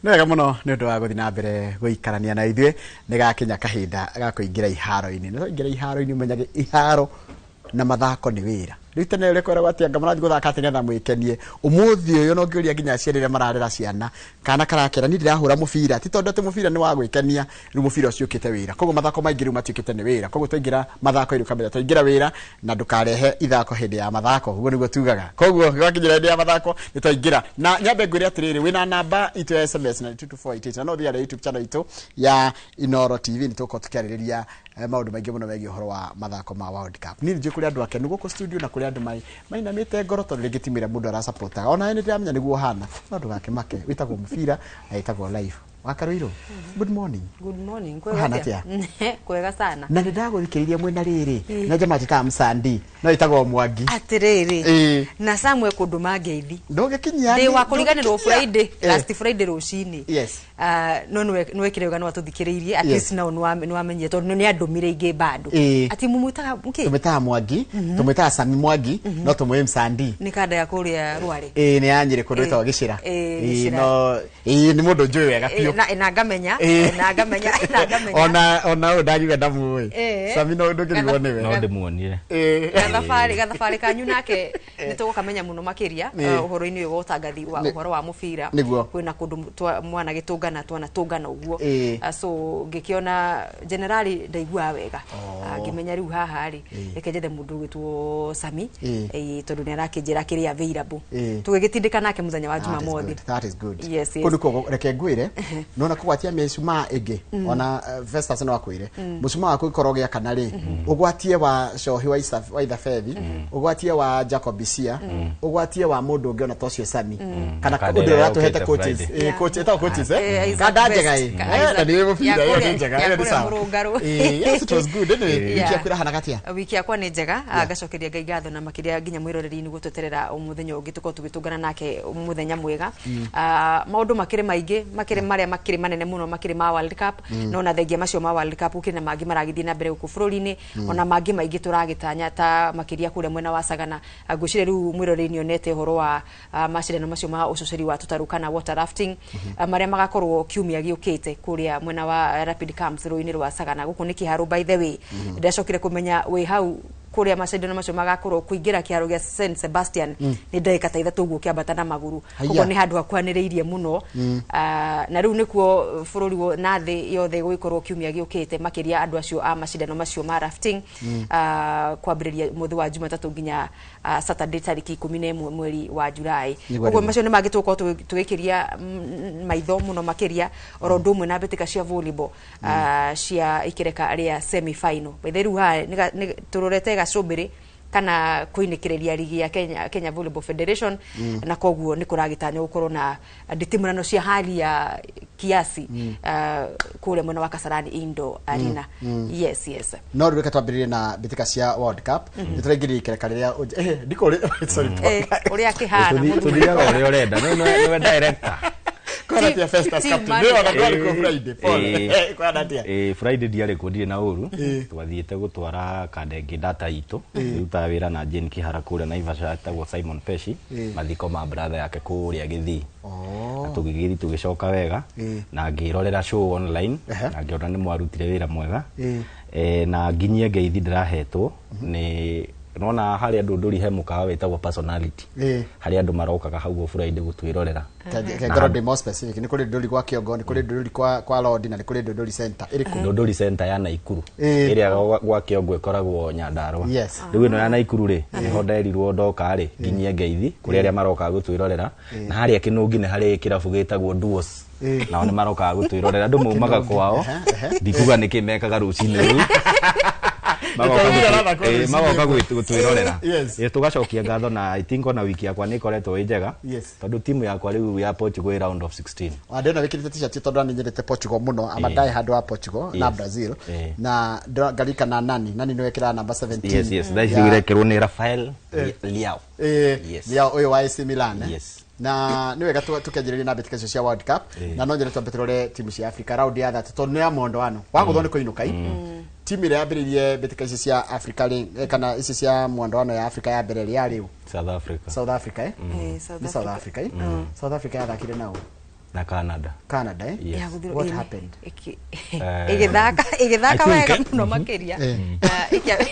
Nĩ wega mũno nĩ ũndũ wa gũthiĩ na mbere gũikarania na ithuĩ. Nĩ gakinya kahinda ga kũingĩra iharo-inĩ. Na twaingĩra iharo-inĩ, ũmenyage iharo na mathako nĩ wĩra. Rĩu tene ũrĩa kweragwo atĩ anga mũrathiĩ gũthaka atĩ nĩgetha mwĩkenie, ũmũthĩ ũyũ no ngĩũria nginya aciari arĩa mararera ciana, kana karakera niĩ ndĩrahũra mũbira, ti tondũ atĩ mũbira nĩ wa gwĩkenia. Rĩu mũbira ũcio ũkĩte wĩra, koguo mathako maingĩ rĩu matuĩkĩte nĩ wĩra. Koguo twaingĩra mathako-inĩ ũkamenya twaingĩra wĩra, na ndũkarehe ithako hĩndĩ ya mathako, ũguo nĩguo tugaga. Koguo gwakinyĩra hĩndĩ ya mathako nĩ twaingĩra. Na nyambe ngwĩre atĩrĩrĩ, wĩna namba itũ ya SMS na 22488, na no ũthiĩ harĩa YouTube channel itũ ya Inooro TV, nĩ tũgũkorwo tũkĩarĩrĩria maũndũ maingĩ mũno megiĩ ũhoro wa mathako ma World Cup. Niĩ nĩ njũĩ kũrĩ andũ akenu gũkũ studio na kũrĩ andũ mainamĩte ngoro tondũ rĩngĩ timu ĩrĩa mũndũ arasupportaga. Ona nĩ ndĩramenya nĩguo ũhana, no ndũgakĩmake, wĩtagwo mũbira na wĩtagwo live. Wakarũirũ, good morning. Good morning. Ũhana atĩa? Kwega sana. Na nĩ ndagũthikĩrĩria mwĩna rĩrĩ na jamaa njĩtaga Msandi, no ĩtagwo Mwangi. Atĩrĩrĩ. Na Samuel kũndũma ngeithi. Ndũgĩkinyia. Ndĩ wa kũriganĩrwo Friday, last Friday rũcinĩ. No nĩwekire wega nĩwatũthikĩrĩirie at least now nĩwamenyire tondũ nĩ andũmire ingĩ bado. Ati mumwĩtaga mũkĩ? Tũmĩtaga Mwangi, tũmwĩtaga Sami Mwangi, no tũmwĩ Msandi. Nĩ kanda ya kũrĩa Rware. Ĩĩ, nĩ ya Nyĩrĩ, kũndũ ĩtagwo Gĩcĩra. Gĩcĩra. No ĩĩ, nĩ mũndũ njũĩ wega biũ. Na ngamenya, na ngamenya, na ngamenya. Ona ũyũ ndagiuga ndamũĩ. Sami no ndũkĩrigwo nĩwe. No ndĩmuonire. Gathabarĩ kanyu nake nĩ tũgũkamenya mũno makĩria ũhoro-inĩ ũyũ wa ũtangathi wa ũhoro wa mũbira. Kwĩna kũndũ mwana gĩtũngana twanatũngana ũguo. So ngĩkĩona generali ndaiguaga wega. Ngĩmenya rĩu haha rĩ, reke njethe mũndũ ũgwĩtwo Sami, tondũ nĩ arakĩnjĩra kĩrĩa available. Tũgĩgĩtindĩka nake mũthenya wa Jumamothi. That is good. Yes, yes. Kũndũ kũu reke ngwĩre, nona kũgwatia mĩcumaa ĩngĩ, ona Festus no akwĩre, mũcumaa waku ũngĩkorwo ũgĩakana rĩ, ũgwatie wa Cohi wa Ithabethi, ũgwatie wa Jacob Bisia, ũgwatie wa mũndũ ũngĩ ona ta ũcio Sami, kana Kanda ũndũ ĩrĩa ũrĩa ũratũhete yũkĩte coaches. Friday. Coach, ĩtagwo coaches, eh? Isaac Kanda Best. njega, Na nĩ mũbira, Ya ĩyo nĩ kũrĩa- njega, ya ĩyo nĩ kũrĩa sawa. mũrũngarũ. Yes, it was good. Anyway, wiki yaku ĩrahana atĩa? Wiki yakwa nĩ njega. Ngacokeria Ngai ngatho na makĩria nginya mwĩroreri-inĩ gũtweterera mũthenya ũngĩ tũkorwo tũgĩtũngana nake mũthenya mwega. Maũndũ makĩrĩ maingĩ, makĩrĩ marĩa makĩrĩ manene mũno, makĩrĩ ma World Cup, no na thengia macio ma World Cup gũkĩrĩ na mangĩ maragĩthiĩ na mbere gũkũ bũrũri-inĩ, ona mangĩ maingĩ tũragĩtanya ta makĩria kũrĩa mwena wa Sagana. Ngwĩciria rĩu mwĩroreri nĩ onete ũhoro wa macindano macio ma ũcũcĩri wa tũtarũ kana water rafting, marĩa magakorwo kiumia gĩũkĩte kũrĩa mwena wa Rapid Camps rũĩ-inĩ rwa Sagana. Gũkũ nĩ Kĩharũ by the way. Ndacokire kũmenya wĩ hau kũrĩa macindano macio magakorwo, kũingĩra kĩharo gĩa St Sebastian nĩ ndagĩka ta 3 ũguo ũkĩambata na magũrũ. Koguo nĩ handũ hakuhanĩrĩirie mũno. Na rĩu nĩkuo bũrũri na thĩ yothe gũgĩkorwo kiumia gĩũkĩte, makĩria andũ acio a macindano macio ma rafting, kwambĩrĩria mũthĩ wa Jumatatũ nginya Saturday tarĩki 11 mweri wa Julai. Koguo macio nĩ mangĩ tũgũkorwo tũgĩkĩria maitho mũno makĩria, oro ũndũ ũmwe na mbĩtĩka cia volleyball cia ikereka rĩa semi final. By the rĩu haha tũrorete gacũmbĩrĩ kana kũinĩkĩrĩria rigi ya Kenya Volleyball Federation, na koguo nĩ kũragĩtanywo gũkorwo na nditimũrano cia hali ya kiasi kũrĩa mwena wa Kasarani Indoor Arena. Yes, yes. No rĩu reke twambĩrĩrie na mbĩtĩka cia World Cup. Nĩ tũraingĩrire ikereka rĩrĩa ndikũrĩ, sorry. Ũrĩa kĩhana mũndũ. Tũthiaga ũrĩa ũrenda. Nĩwe director. Kwĩna atĩa, Festus? Team Captain manager. nĩwe ona ndwarĩ kuo Friday, pole. Kwĩna atĩa? Friday ndiarĩ kuo, ndirĩ na ũru. Twathiĩte gũtwara kanda ĩngĩ data itũ ĩrutaga wĩra na Jane Kihara kũrĩa Naivasha, etagwo Simon Peshi, mathiko ma brother yake kũrĩa Gĩthii. Na tũgĩgĩthiĩ tũgĩcoka wega na ngĩrorera show online na ngĩona nĩ mwarutire wĩra mwega. Na nginyie ngeithi ndĩrahetwo nĩ nona harĩa Ndũndũri he mũkawa wĩtagwo Personality, harĩa andũ marokaga hau o Friday gũtwĩrorera. Ngorwo ndĩ more specific, nĩ kũrĩ Ndũndũri gwa Kĩongo, nĩ kũrĩ Ndũndũri kwa Lodi, na nĩ kũrĩ Ndũndũri Center ĩrĩkũ? Ndũndũri Center ya Naikuru. Ĩrĩa gwa Kĩongo ĩkoragwo Nyandarũa. Rĩu ĩno ya Naikuru rĩ, nĩho nderirwo ndoka rĩ nginyie ngeithi kũrĩ arĩa marokaga gũtwĩrorera, na harĩa Kĩnũngi nĩ harĩ kĩrabu gĩtagwo Duos, nao nĩ marokaga gũtwĩrorera. Andũ maumaga kwao, ndikuga nĩkĩ mekaga rũcinĩ rũu. Magoka gũtwĩrorera. Tũgacokia ngatho na I think ona wiki yakwa nĩ ĩkoretwo ĩ njega tondũ timu yakwa rĩu ya Portugal ĩ round of 16. Ndĩrona wĩkĩrĩte t-shirt tondũ nĩ nyendete Portugal mũno, ama die hard wa Portugal na Brazil, na ngarikana nani nĩ wekĩraga namba 17. Yes, thaa ici rĩu ĩrekĩrwo nĩ Rafael Leao. Leao ũyũ wa AC Milan, eh? Yes. Na nĩ wega tũkĩanjĩrĩria na mbĩtĩka icio cia World Cup, na no nyende twambe tũrore timu cia Africa round ya 30 tondũ nĩ ya mwondoano wa gũthwo nĩ kũinũka. Timu ĩrĩa yambĩrĩirie mbĩtĩka ici cia Africa rĩ, kana ici cia mwondoano ya Africa ya mbere rĩ, yarĩ ũ? South Africa. South Africa, eh? South Nĩ South Africa. Africa, eh? South Africa yathakire nao. Na Canada. Canada, eh? Yes. Ya gũthirwo What ĩĩ, happened? Ĩgĩthaka I think, wega mũno makĩria.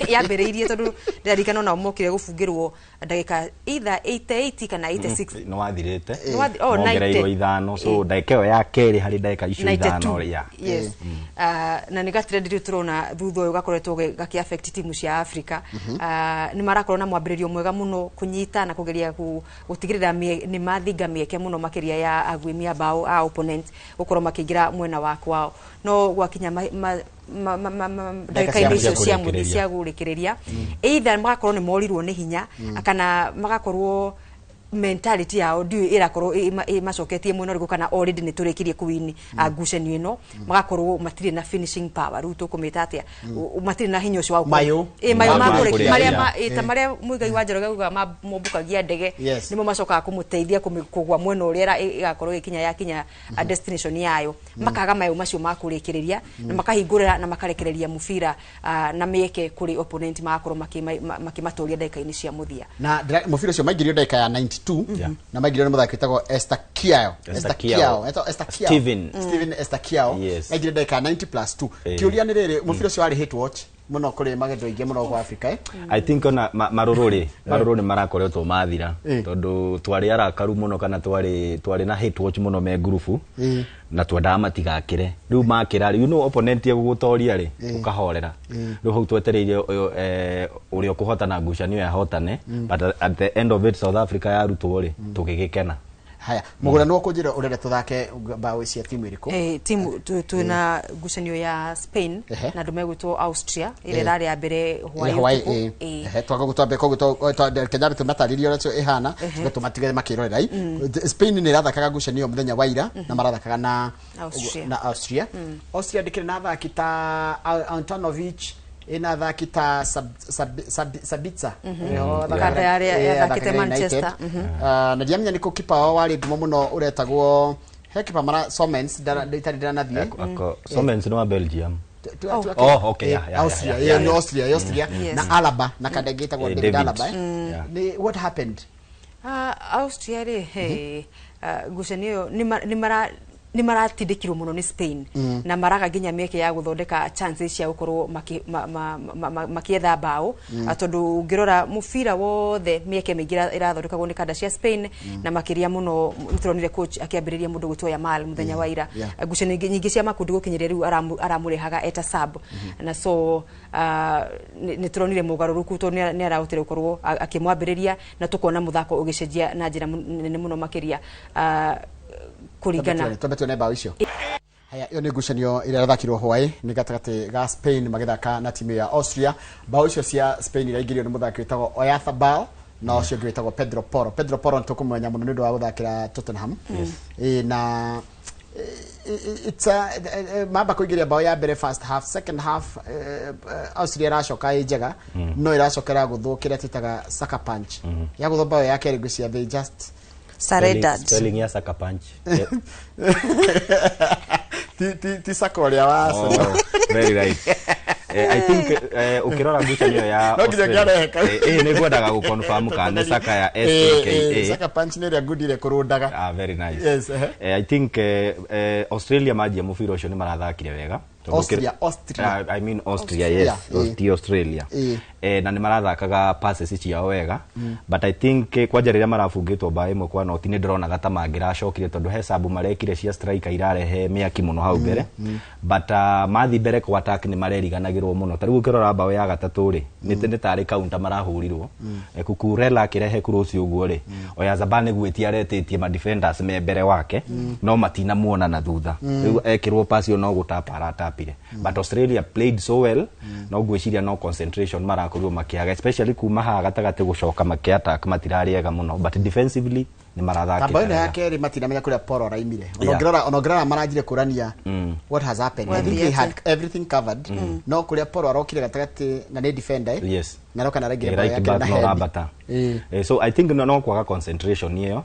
Yambĩrĩirie tondũ ndĩraririkana onao mokire gũbungĩrwo ndagĩka either 88 kana 86. Nĩ wathirĩte. Oh, Mongereirwo 90. ithano, so ndagĩka ĩyo ya kerĩ harĩ ndagĩka icio ithano 92. ya. Yes. Na nĩ gatrend rĩu tũrona thutha ũyũ gakoretwo gakĩ affect timu cia Africa. Nĩ marakorwo na mwambĩrĩrio mwega mũno kũnyita na kũgeria gũtigĩrĩra nĩ mathinga mĩeke mũno makĩria ya aguĩmi a bao a opponent gũkorwo makĩingĩra mwena wa kwao, no gwakinya ndagĩka-inĩ icio cia mũthia cia gũrĩkĩrĩria, either magakorwo nĩ morirwo nĩ hinya kana magakorwo mentality yao ndiũĩ ĩrakorwo ĩmacoketie mwena ũrĩkũ, kana already nĩ tũrĩkirie kũwini ngucanio ĩno, magakorwo matirĩ na finishing power. Rĩu tũkũmĩta atĩa? Matirĩ na hinya ũcio wa gũkorwo- Mayũ. Ĩ, mayũ Ma ma kũrĩkia kũrĩkia. marĩa ta marĩa Muigai wa Njoroge augaga mombũkagia ndege, nĩmo macokaga kũmũteithia kũgwa mwena ũrĩa ĩgakorwo ĩgĩkinya yakinya destination yayo. Makaga mayũ macio ma kũrĩkĩrĩria na makahingũrĩra na makarekereria mũbira na mĩeke kũrĩ opponent, magakorwo makĩmatoria ndagĩka-inĩ cia mũthia. Na mũbira ũcio maingĩrio ndagĩka ya 92, na maingĩrio nĩ mũthaki wĩtagwo Esther Kiao. Esther Kiao. Etagwo Esther Kiao. Steven. Steven Esther Kiao. Yes. Maingĩrio ndagĩka ya 90 plus 2. Kĩũria nĩ rĩrĩ, mũbira ũcio warĩ hate watch mũno kũrĩ magendo aingĩ mũno gwa Africa, eh? I think ona marũrũ rĩ, marũrũ nĩ marakoretwo mathira, tondũ twarĩ arakaru mũno kana twarĩ na hate watch mũno me ngurubu, na twendaga matigakĩre. Rĩu makĩra rĩ, you know, opponent egũgũtoria rĩ, ũkahorera. Rĩu hau twetereire ũyũ, ũrĩa ũkũhotana ngucanio yahotane, but at the end of it South Africa yarutwo rĩ, tũgĩgĩkena. Haya, mũgũra nĩ ũkũnjĩra ũrenda tũthake bao cia timu ĩrĩkũ? Timu twĩna ngucanio ya Spain na andũ megwĩtwo Austria ĩrĩa ĩrarĩ ya mbere hwaĩ hwaĩ. ũtukũ. Ehe, twaga gũtwambe koguo Kenya tũmatarĩrie ũrĩa ĩhana, tuge tũmatige makĩrorera. Spain nĩ ĩrathakaga ngucanio mũthenya wa ira na marathakaga na Austria. Na Austria. Austria ndĩkĩrĩ na athaki ta Antonovic, ĩna athaki ta Sabitzer. Nĩho athakaga Kanda yarĩa yathakĩte athakaga United. Manchester. Ah, na ndiamenya nĩkũ kipa wao warĩ ngumo mũno ũretagwo he kipa mara Somens itarĩ ndiranathiĩ. Somens nĩ wa Belgium. Oh. Oh, okay, yeah, Austria, yeah, nĩ Austria, Austria na Alaba na kanda ĩngĩ ĩtagwo David David. Alaba, eh. Yeah. Nĩ what happened? Austria rĩ, hey, ngucanio ĩyo nĩ maratindĩkirwo mũno nĩ Spain na maraga nginya mĩeke ya gũthondeka chances cia gũkorwo makĩetha bao. Tondũ ũngĩrora mũbira wothe, mĩeke mĩingĩ ĩrathondekagwo nĩ kanda cia Spain, na makĩria mũno nĩ tũronire coach akĩambĩrĩria mũndũ gwĩtwo Yamal mũthenya wa ira. Ngucanio nyingĩ cia makundi gũkinyĩria rĩu aramũrehaga eta sub, na so nĩ tũronire mũgarũrũku tondũ nĩ arahotire gũkorwo akĩmwambĩrĩria na tũkona mũthako ũgĩcenjia na njĩra nene mũno makĩria kũringana. Twambe tuone bao icio. Haya, ĩyo nĩ ngucanio ĩrĩa ĩrathakirwo hwaĩ nĩ gatagatĩ ga Spain magĩthaka na timu ya Austria. Bao icio cia Spain iraingĩrio nĩ mũthaki wĩtagwo Oyarzabal na ũcio ũngĩ wĩtagwo Pedro Porro. Pedro Porro nĩ tũkũmũmenya mũno nĩ ũndũ wa gũthakĩra Tottenham. Ĩ, na it's a mamba kũingĩria bao ya mbere first half. Second half, Austria ĩracoka ĩ njega, no ĩracoka ĩragũthwo kĩrĩa twĩtaga sucker punch ya gũthwo bao ya kerĩ. Ngwĩciria they just surrendered. Spelling ya sucker punch. Ti saka ũrĩa wa Arsenal. Oh, very right. I think ukirora ngucanio ya No nginya Australia- ngĩarehe kau. Nĩ ngwendaga gũconfirm kana nĩ saka ya SAKA. Sucker punch nĩ ĩrĩa ngundi ĩrĩa ĩkũrũndaga. Ah, very nice. Yes, ehe. I think Australia manjia mũbira ũcio nĩ marathakire wega. Tondũ Austria, Austria. Ah, I mean Austria, yes. Ti Australia. Na nĩ marathakaga passes ciao wega. But I think kwanja rĩrĩa marabungĩtwo bao 1-0 nĩ ndĩronaga ta mangĩracokire, tondũ he sabu marekire cia striker irarehe mĩaki mũno hau mbere. But mathi mbere kwa attack nĩ mareriganagĩrwo mũno. Ta rĩu ũkĩrora bao ya gatatũ rĩ, nĩ tarĩ counter marahũrirwo. Cucurella akĩrehe cross ũguo rĩ, Oyarzabal nĩ gwĩtia aretĩtie ma defenders me mbere wake, no matinamuona na thutha. Rĩu ekĩrwo pass ĩyo no gũtapa aratapire. But Australia played so well, no ngwĩciria no concentration marakorirwo makĩaga, especially kuma haha gatagatĩ gũcoka makĩ attack matirarĩ ega mũno, but defensively nĩ marathakĩte Tamba ĩno ya wega. kerĩ matinamenya kũrĩa Porro araimire. Ona ũngĩrora, ona ũngĩrora maranjire kũrania what has happened. I think they had everything covered, no kũrĩa Porro arokire gatagatĩ na nĩ defender, eh? Na aroka na araingĩra bao right ya kerĩ back na no head. rambata. So I think no kwaga concentration ĩyo,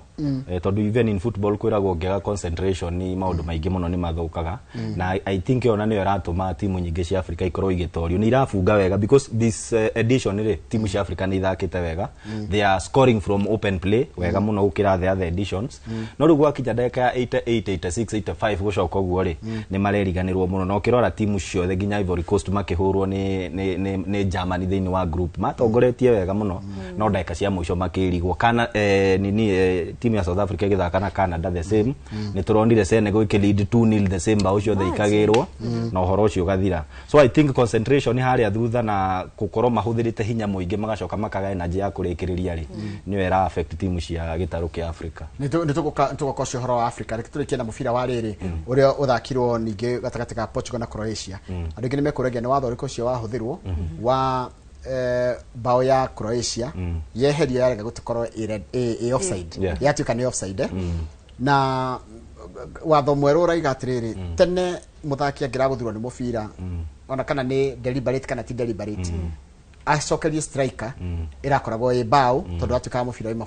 tondũ even in football kwĩragwo ũngĩaga concentration ni maũndũ maingĩ mũno nĩ mathũkaga, na I think ĩyo na nĩyo ĩratũma timu nyingĩ cia Africa ikorwo igĩtorio. Nĩ irafunga wega because this edition rĩ, timu cia Africa nĩ ithakĩte wega. They are scoring from open play wega mũno gũkĩra the other editions. No rĩu gwakinya ndagĩka ya 88, 86, 85 gũcoka ũguo rĩ, nĩ mareriganĩrwo mũno. Na ũkĩrora timu ciothe nginya Ivory Coast makĩhũrwo nĩ Germany thĩinĩ wa group, matongoretie wega mũno, no ndagĩka cia mũico makĩrigwo. Kana nini, timu ya South Africa ĩgĩthaka na Canada, the same. Nĩ tũronire Senegal ĩkĩlead 2-0, the same, bao ciothe ikagĩrwo na ũhoro ũcio ũgathira. So I think concentration harĩa thutha na gũkorwo mahũthĩrĩte hinya mũingĩ magacoka makaga energy ya kũrĩkĩrĩria rĩ, nĩyo ĩra affect timu cia gĩtarũ kĩa Africa. Nĩ tũgoka ũcio ũhoro wa Africa. Reke tũrĩkie na mũbira wa rĩrĩ ũrĩa ũthakirwo ningĩ gatagatĩ ka Portugal na Croatia. Andũ aingĩ nĩ mekũragia nĩ watho ũrĩkũ ũcio wahũthĩrwo wa bao ya Croatia yeherio yarega gũtikorwo ĩ offside, yatuĩka nĩ offside, eh? Na watho mwerũ ũraiga atĩrĩrĩ, tene mũthaki angĩragũthirwo nĩ mũbira, ona kana nĩ deliberate kana ti deliberate, acokerie striker, ĩrakoragwo ĩ bao, tondũ atuĩkaga mũbira waima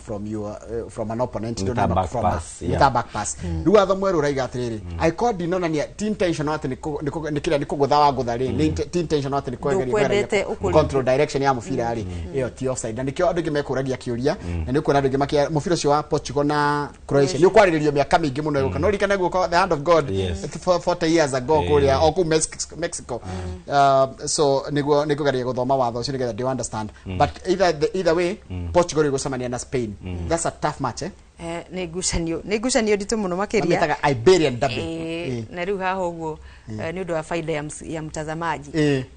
from an opponent. Nĩ ta ndũnaima back from pass, nĩ ta back pass. Rĩu watho mwerũ ũraiga atĩrĩrĩ, angĩkorwo ndinonania ti intentional atĩ nĩ kĩrĩa nĩ kũgũtha wa gũtha rĩ, nĩ ti intentional atĩ nĩ kwegeria Ndũkwendete kwegeria ũkũringa. control direction ya mũbira rĩ, ĩyo ti offside. Na nĩkĩo andũ aingĩ mekũragia kĩũria, na nĩ ũkuona andũ aingĩ makia mũbira ũcio wa Portugal na Croatia nĩ ũkwarĩrĩrio mĩaka mĩingĩ mũno ĩgũka. No ririkane guoko, the hand of God, 40 years ago kũrĩa o kũu Mexico. So nĩguo nĩngũgeria gũthoma watho ũcio nĩgetha ndĩ understand. But either way, Portugal ĩgũcemania na Spain. That's a tough match, eh? Nĩ ngucanio nditũ mũno makĩria. Mamĩtaga Iberian Derby. Na rĩu haha ũguo, nĩ ũndũ wa faida ya mtazamaji,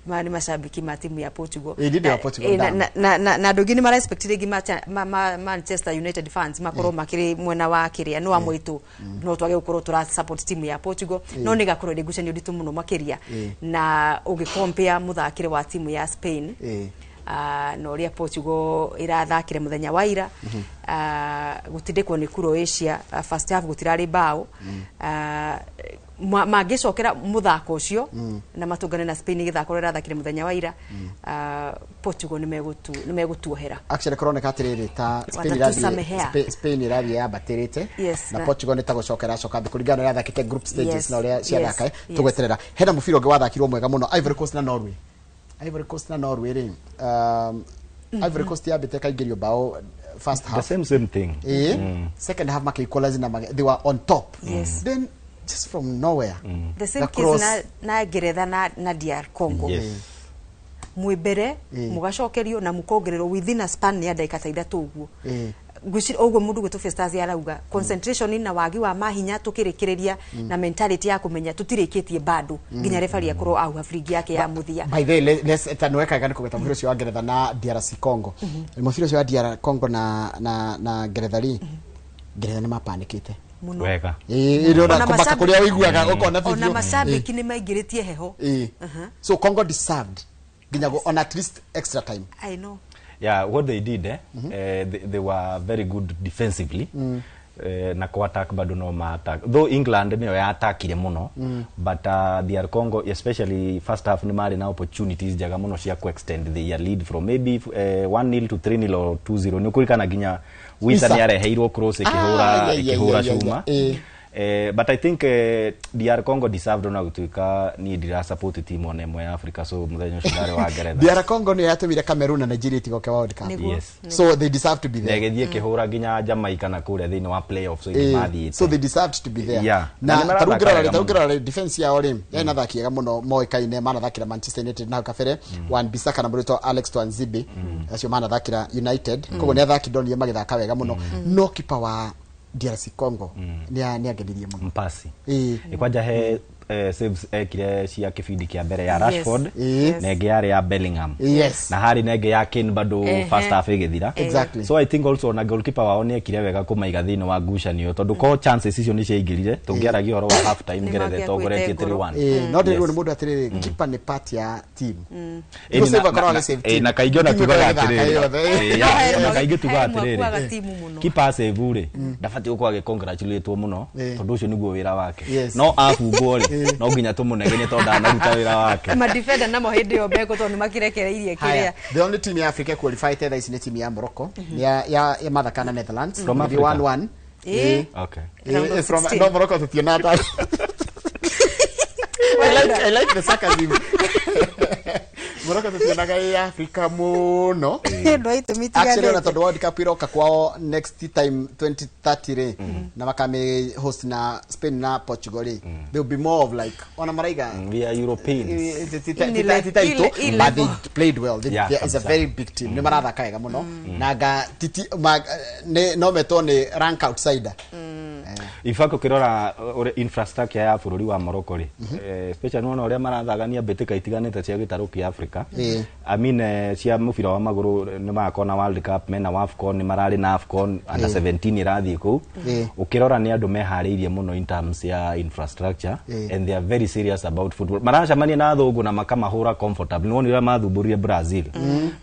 maya nĩ mashabiki ma timu ya Portugal. Nĩ ndĩ wa Portugal, Na- ndam. na andũ aingĩ nĩ mara expect rĩngĩ Manchester United fans makorwo makĩrĩ mwena wa kĩrĩa no wa mwĩtũ, no twage gũkorwo tũra support timu ya Portugal, no nĩ gakorwo ĩrĩ ngucanio nditũ mũno makĩria. Na ũngĩ compare mũthakĩre wa timu ya Spain na ũrĩa Portugal ĩrathakire mũthenya wa ira, gũtindĩkwo nĩ Croatia, first half gũtirarĩ bao. Mangĩcokera mũthako ũcio na matũngane na Spain gĩthako ũrĩa ĩrathakire mũthenya wa ira, Portugal nĩ megũtuohera. Actually kũroneka atĩrĩrĩ, ta Spain Watatusamehea. Spain irathiĩ yambatĩrĩte na Portugal nĩ ta gũcokera coka thĩ kũringana na ũrĩa yathakĩte group stages na ũrĩa ciathaka. Tũgweterera. Hena mũbira ũngĩ wathakirwo mwega mũno, Ivory Coast na Norway. Ivory Coast na Norway rĩ, Ivory Coast yambĩte kaingĩrio bao first The half. same thing. Second half maka equalize na they were on top. Then just from nowhere, the same the case na Ngeretha na DR Congo. Mwĩ mbere, mũgacokerio na mũkongererwo within a span ya ndagĩka ta 3 ũguo. Ngwĩciria ũguo mũndũ gwĩtwo Festus arauga concentration na wagi wa mahinya tũkĩrĩkĩrĩria na mentality ya kũmenya tũtirĩkĩtie bado nginya refari akorwo auha biringi yake ya mũthia. By the way, let's tanweka gani kugeta mũbira ũcio wa Ngeretha na DRC Congo. Mũbira ũcio wa DR Congo na Ngeretha rĩ, Ngeretha nĩ mapanikĩte mũno. Wega. Ĩrĩ ona Ona kũmaka kũrĩa ũiguaga ũkona ona video. macambĩki nĩ maingĩrĩtie heho. So Congo deserved nginya on at least extra time. I know. Yeah, what they did, they were very good defensively. Na ku attack bado no ma attack, though England niyo ya attackire muno, but DR Congo, especially first half, ni mari na opportunities njega muno cia ku extend their lead from maybe 1-0 to 3-0 or 2-0. Ni kurikana nginya Wisa Wissa. ni areheirwo cross ikihura ikihura cuma. But I think DR Congo deserved, ona gutuika ni ndira support team ona ĩmwe ya Africa, so muthenya ũcio ndarĩ wa Ngeretha. DR Congo nĩyo yatũmire Cameroon na Nigeria itigoke World Cup. Nĩguo. So they deserve to be there. Na ĩgĩthiĩ ĩkĩhũra nginya Jamaica na kũrĩa thĩinĩ wa playoffs ĩngĩ mathiĩte. So they deserved to be there. Na Na nĩ marathaka tarungĩrora wega mũno. tarungĩrora defense yao rĩ, yarĩ na athaki ega mũno moĩkaine manathakĩra Manchester United na hau kabere, Wan Bissaka na mũrĩtwo Alex Tuanzebe, acio manathakĩra United. Koguo nĩ athaki ndonire magĩthaka wega mũno, no kipa wa DRC Congo nĩ angenirie mũno. Mpasi. Kwanja he saves ekire cia kĩbindi kĩa mbere ya Rashford na ĩngĩ yarĩ ya Bellingham na harĩ na ĩngĩ ya Kane bado first half ĩgĩthira. So I think also na goalkeeper wao nĩ ekire wega kũmaiga thĩinĩ wa ngucanio, tondũ ko chances icio nĩ ciaingĩrire tũngĩaragia ũhoro wa half time Nĩ Ngeretha mangĩakuĩte ĩtongoretie ngoro. 3-1. No ndĩrwo Yes. nĩ mũndũ atĩrĩrĩ, keeper nĩ part ya team. Ĩni Nĩguo save akorwo agĩ save team. na kaingĩ ona Timu tugaga ĩkorwo ĩgĩthaka atĩrĩrĩ yothe. Ya, No, he ona kaingĩ tugaga he mwakuaga atĩrĩrĩ, timu mũno. keeper save rĩ, ndabatiĩ gũkorwo agĩ congratulate mũno, tondũ ũcio nĩguo wĩra wake. No abungwo rĩ, no nginya tũmũnegenie tondũ ndanaruta wĩra wake. Madefender namo hĩndĩ ĩyo mekũ tondũ nĩ makirekereirie kĩrĩa. Haya, the only team ya Africa qualified thaa ici nĩ team ya Morocco, ya mathaka na Netherlands. From Maybe Africa? 1-1. Okay. Round of From 16. no, Morocco tutiona hata. I like the sarcasm. Morocco tũtionaga ĩ Africa mũno. Nĩ ũndũ wa itũmi Actually, ona itiganĩte. tondũ World Cup iroka kwao next time 2030 rĩ, na makame host na Spain na Portugal rĩ, they will be more of like ona maraiga We are Europeans. titaitũ, but they played well. Yeah, It's a kabisa. very big team. Nĩ marathaka wega mũno na nga titi no metwo nĩ rank outsider. In fact, ukirora ũrĩa infrastructure ya bũrũri wa Morocco rĩ, especially nĩwona ũrĩa marathagania mbĩtĩka itiganĩte cia gĩtarũ kĩa Africa. I mean, cia mũbira wa magũrũ, nĩ magakorwo na World Cup, mena WAFCON, nĩ mararĩ na AFCON under 17 ĩrathiĩ kũu. Ũkĩrora nĩ andũ meharĩirie mũno in terms ya infrastructure, and they are very serious about football. Maracemania na athũngũ na makamahũra comfortable. Nĩwonire ũrĩa mathumbũrire Brazil.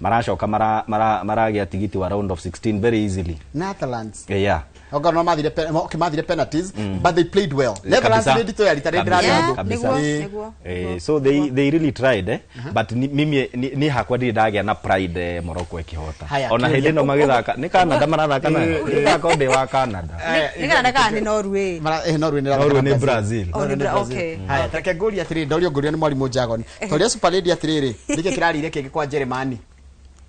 Maracoka maragĩa tigiti wa round of 16 very easily. Netherlands. Yeah. Okorwo no mathire okay, mathire penalties, but they played well. Netherlands Kabisa. nĩ nditũ ya rita rĩrĩ Kabisa. ndĩrarĩ Yeah, ũndũ. Kabisa. nĩguo, Eh. nĩguo. So they really tried, eh? But mimi ni hakwa ndirĩ ndagĩa na pride, Morocco ĩkĩhota. Haya, Ona hĩndĩ ĩno magĩthaka nĩ Canada marathaka nayo, ndĩgakorwo ndĩ wa Canada. Nĩ kana kana nĩ Norway? Norway nĩ Norway ĩrathaka nĩ Brazil. Oh, nĩ okay. Haya, tareke ngũrie atĩrĩrĩ, ndorio ngũrio nĩ mwarimũ Jagon. Toria Super Lady atĩrĩrĩ, nĩkĩ kĩrarire kĩngĩ kwa Jeremani?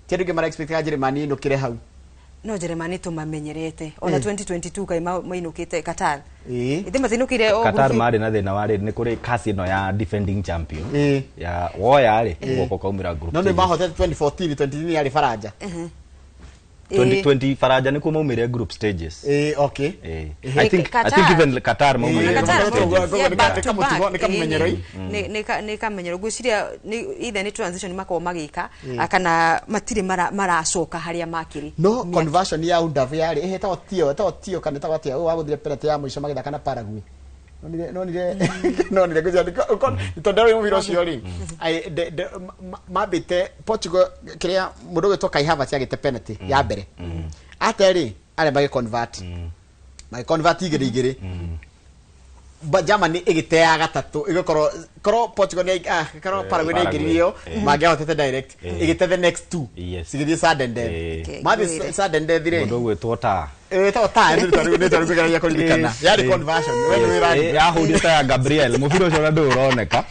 Ti andũ aingĩ mara expect Jeremani ĩinũkĩre hau. No Jeremani tũmamenyerete ona 2022 kai mainũkĩte Qatar. Ithe matinũkire o Qatar group. marĩ na thĩna warĩ nĩ kũrĩ kasi ĩno ya defending champion ya woya rĩ guoko kaumĩra group No nĩ stages. mahotete 2014, 2018 yarĩ Faranja. 2020 Faranja nĩkuo maumĩre group stages. Ĩĩ, okay. I think I think Qatar. even Qatar maumĩre Na Qatar, group stages. yeah, back Nĩ to kamũtugo, back. nĩ kamũmenyero. Nĩ kamenyero. Ngwĩciria either nĩ transition makoragwo magĩka, kana matirĩ maracoka harĩa makĩrĩ. No conversion ya Undav yarĩ ĩhetagwo Tio, ĩtagwo Tio kana ĩtagwo atĩa, ũyũ wagũthire penalty ya mũico magĩthaka na Paraguay. Nonire ngwĩciria tondũ ndarĩ mũbira ũcio rĩ, mambĩte Portugal kĩrĩa mũndũ ũgwĩtwo Kai Havertz agĩte penalty ya mbere ate rĩ, arĩa magĩconvert 2-2, but Germany ĩgĩte ya gatatũ, ĩgĩkorwo korwo Portugal nĩ korwo Paraguay nĩ Paraguay. aingĩririe ĩyo, mangĩahotete direct. Ĩgĩte the next two, cigĩthiĩ sudden death. Mathiĩ Ngwĩre. sudden death rĩ, Mũndũ ũgwĩtwo ta ĩtagwo ta nĩ tarĩu kũgeragia kũririkana yarĩ conversion, we nĩ wĩra. Yahũrire ta ya Gabriel, mũbira ũcio ona ndũrĩ ũroneka,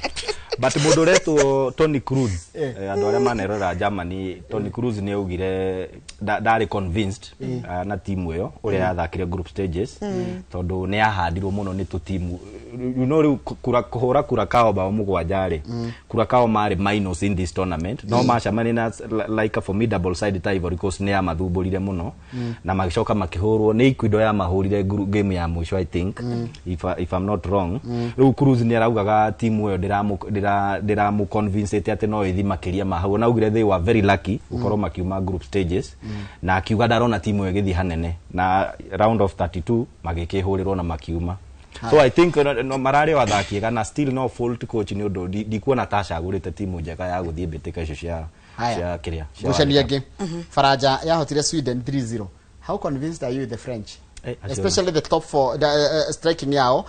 but mũndũ ũretwo Toni Kroos, andũ arĩa manerora Germany, Toni Kroos nĩ augire ndarĩ convinced na timu ĩyo ũrĩa yathakire group stages, tondũ nĩ yahandirwo mũno nĩ tũtimu. Rĩu kũhũra Curacao bao 7 rĩ, Curacao marĩ minus in this tournament, no macemania na like a formidable side ta Ivory Coast, nĩ yamathumbũrire mũno na magĩcoka makĩhũrwo nĩ Ecuador, yamahũrire game ya mũico, I think, if I'm not wrong. Rĩu Kroos nĩ araugaga timu ĩyo ndĩramũ convince atĩ no ĩthi makĩria ma hau. Ona augire they were very lucky gũkorwo makiuma group stages, na akiuga ndarona timu ĩyo ĩgĩthiĩ hanene, na round of 32 magĩkĩhũrĩrwo na makiuma. So I think no mararĩ o athaki ega, na still no fault coach, nĩ ũndũ ndikuona ta acagũrĩte timu njega ya gũthiĩ mbĩtĩka icio cia Haya. cia kĩrĩa cia Ngucanio World Cup. ĩngĩ, Faranja yahotire Sweden 3-0. How convinced are you with the French? Acio Especially the top four, the striking yao,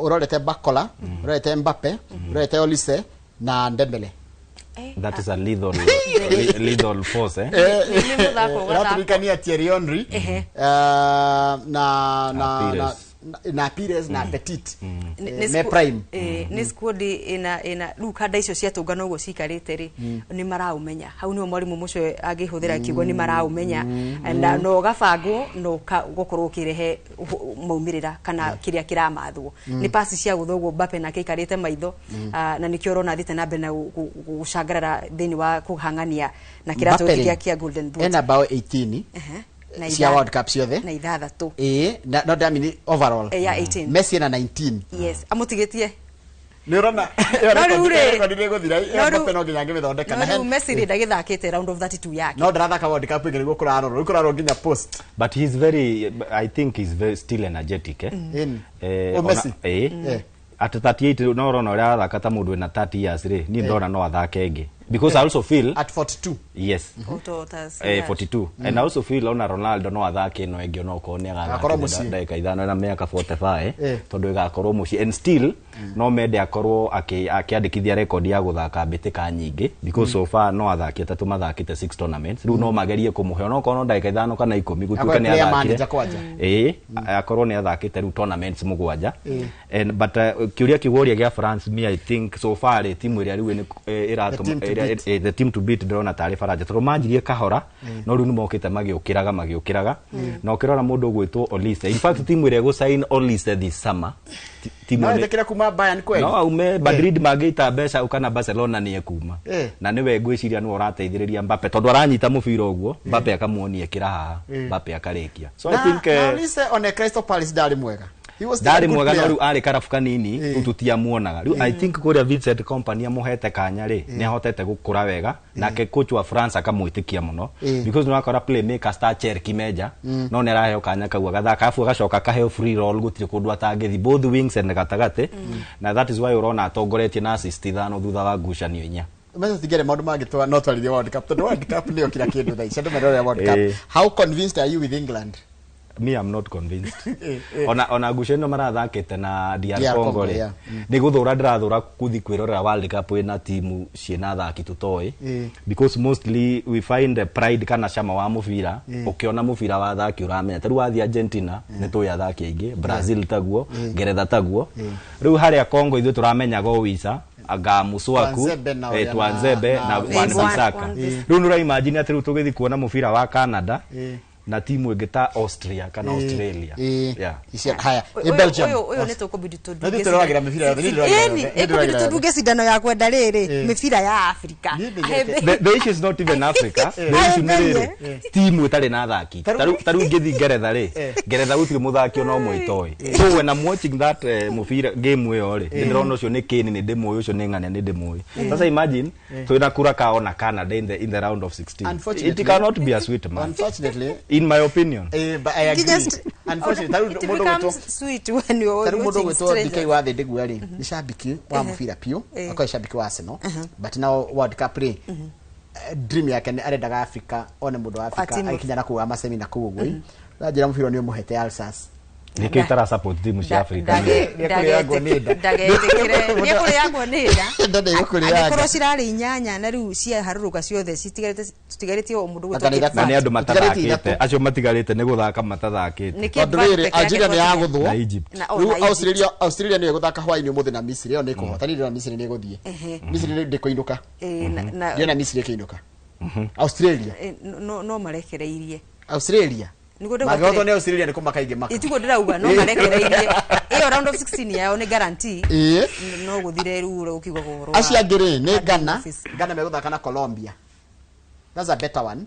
urorete Barcola, urorete Mbappe, urorete Olise na Dembele. That is a lethal force, eh. Nĩ mũthako ũgathakwo. Ĩraturikania Thierry Henry, na Na na Pires. na Pires na Petit. Nĩ Me prime. Nĩ squad ĩna rĩu kanda icio ciatũngana ũguo cikarĩte rĩ, nĩ maraũmenya. Hau nĩho mwarimũ mũcio angĩhũthĩra kiugo nĩ maraũmenya, na no ũgabangwo na ũgakorwo ũkĩrehe maumĩrĩra kana kĩrĩa kĩramathwo nĩ pasi cia gũthwo ũguo. Mbappe nake aikarĩte maitho, na nĩkĩo ũrona athiĩte na mbere na gũcangarara thĩinĩ wa kũhang'ania na kĩratũ Mbappe gĩkĩ rĩ, kĩa Golden Boot. Ena bao 18 Ehe. Na cia World Cup ciothe. Na 6. Ĩĩ, na no ndamini overall. Ya 18. Messi ena 19. Yes, amũtigĩtie. Nĩ ũrona No rĩu rĩ- record nĩ ĩgũthira. no rĩu- Mbappe no nginya angĩmĩthondeka no na rĩu Messi rĩ, ndagĩthakĩte round of 32 yake. No ndarathaka World Cup ĩngĩ, nĩguo kũrarorwo rĩu, kũrarorwo nginya post. But he's very I think he's very still energetic, eh. Ĩni. Eh, O Messi? At 38 no ũrona ũrĩa arathaka ta mũndũ wĩna 30 years rĩ, niĩ ndona no athake ĩngĩ, because I also feel At 42. Yes. Auto 42, and I also feel ona Ronaldo no athake ĩno ĩngĩ, onokorwo nĩ Agakorwo agathakire mũciĩ. ndagĩka 5 na mĩaka 45, tondũ ĩgakorwo mũciĩ, and still no mende akorwo akĩandĩkithia record ya gũthaka mbĩtĩka nyingĩ, because so far no athaki atatũ mathakĩte six tournaments. Rĩu no magerie kũmũhe onokorwo no ndagĩka 5 kana 10, gũtuĩka Akorwo nĩ player athakire. manager kwanja. Ĩĩ, akorwo nĩ athakĩte rĩu tournaments 7. And but kĩũria kĩu woria gĩa France, me I think so far rĩ, timu ĩrĩa rĩu The team to beat. Ngwĩciria the team to beat ndĩrona tarĩ Faranja, tondũ manjirie kahora, no rĩu nĩmokĩte magĩũkĩraga na ũkĩrora mũndũ ũgwĩtwo Olise, in fact timu ĩrĩa ĩgũsign Olise this summer, timu No ĩtĩkĩre kuma Bayern kweli? No aume Madrid, mangĩita mbeca kana Barcelona nĩ ekuma. Na nĩwe ngwĩciria nĩwe ũrateithĩrĩria Mbappe, tondũ aranyita mũbira ũguo, Mbappe akamuonia ĩkĩra haha, Mbappe akarĩkia. So I think na Olise one Crystal Palace ndarĩ mwega. He was still a ndarĩ good mwega, no player. rĩu arĩ karabu kanini, rĩu tũtiamuonaga. Rĩu I think kũrĩa Vincent Kompany amũhete kanya rĩ, nĩ ahotete gũkũra wega, nake coach wa France akamwĩtĩkia mũno, because nĩ wakora playmakers ta Cherki Meja, no nĩ araheo kanya kau agathaka, arabu agacoka akaheo free role, gũtirĩ kũndũ atangĩthi, both wings and gatagatĩ, na that is why ũrona atongoretie na assist 5 thutha wa ngucanio 4. Mbeca tingere maũndũ mangĩ no twarithie World Cup, tondũ World Cup nĩyo kila kĩndũ thaa ici andũ marerorera World Cup. How convinced are you with England? Me, I'm not convinced. Ona ngucanio ĩno marathakĩte na DR DR Congo Congo, rĩ, nĩ gũthũra ndĩrathũra kũthi kwĩrorera World Cup ĩna timu ciĩna athaki tũtoĩ, because mostly we find the pride kana cama wa mũbira ũkĩona mũbira wa athaki ũramenya. Ta rĩu wathiĩ Argentina nĩ tũĩ athaki aingĩ, Brazil taguo, Ngeretha taguo. Rĩu harĩa Congo ithuĩ tũramenyaga o Wisa anga Muswaku, Twanzebe na ũrĩa Twanzebe na Wan Bissaka. Wan Bissaka. Rĩu nĩ ũraimagine atĩ rĩu tũgĩthiĩ kuona mũbira wa Canada na timu ĩngĩ ta Austria kana Australia. Yeah. Icio haya Ũyũ- ĩ Belgium. Ũyũ nĩ tũkũbidi Na ithuĩ tũroragĩra mĩbira yothe, niĩ ndĩroragĩra tũndunge. yothe, niĩ Ĩkũbidi ndĩroragĩra yothe. tũndunge cindano ya kwenda rĩrĩ mĩbira ya Afrika. Niĩ ndĩnyendete. The issue is not even Africa. The issue nĩ rĩrĩ, timu ĩtarĩ na athaki. Ta rĩu ngĩthiĩ Ngeretha rĩ, Ngeretha gũtirĩ mũthaki ona ũmwe itoĩ. So when I'm watching that mũbira game ĩyo rĩ, nĩ ndĩrona ũcio nĩ Kane, nĩ ndĩmũĩ, ũcio nĩ ng'ania, nĩ ndĩmũĩ. Sasa imagine twĩna Curacao na Canada in the round of 16. Unfortunately- It cannot be a sweet match. Unfortunately, In my opinion. But I agree. Unfortunately, tarĩu It mũndũ becomes ũgwĩtwo sweet when you're tarĩu mũndũ watching ũgwĩtwo strangers. DK wa thĩ ndĩgua rĩ, nĩ cambiki wa mũbira piũ, akorwo cambiki wa Arsenal, but now World Cup rĩ, dream yake nĩ arendaga Africa one mũndũ wa Africa Atimu. agĩkinya na kũu wa macemi na kũu ũguo. Ranjĩra mũbira nĩ ũmũhete ulcers. Nĩkĩo itara support timu cia Africa. Nĩekũrĩagwo nĩ nda. Ndagetĩkĩre nĩekũrĩagwo nĩ nda. Nda nĩ ĩgũkũrĩanga. Angĩkorwo cirarĩ 8 na rĩu ciaharũrũka ciothe, citigarĩtie o mũndũ Anga nĩ gwĩtwo ithatũ. Na nĩ andũ Matigarĩtie matathakĩte. ithatũ. Acio matigarĩte nĩ gũthaka matathakĩte. Nĩ Cape Tondũ Verde rĩrĩ, peke yake Algeria nĩ yagũthwo. Na Egypt. Na- oh, Rĩu na Egypt. Australia nĩyo ĩgũthaka hwaĩ-inĩ ũmũthĩ na Misiri, ĩyo nĩ ĩkũhota. Niĩ ndĩrona Misiri nĩ ĩgũthiĩ. Misiri ndĩkũinũka. Na Ndĩrona Misiri ĩkĩinũka. Australia. No marekereirie. Australia. Nĩguo ndauga Mangĩhotwo atĩrĩ- nĩ Australia nĩ kũmaka ingĩmaka. Itiguo ndĩrauga no marekereirie ĩyo round of 16 yao nĩ guarantee. No gũthire rĩu ũrĩa ũkiugaga ũhoro wa Acio angĩ rĩ nĩ Ghana. Office. Ghana megũthaka na Colombia. That's a better one.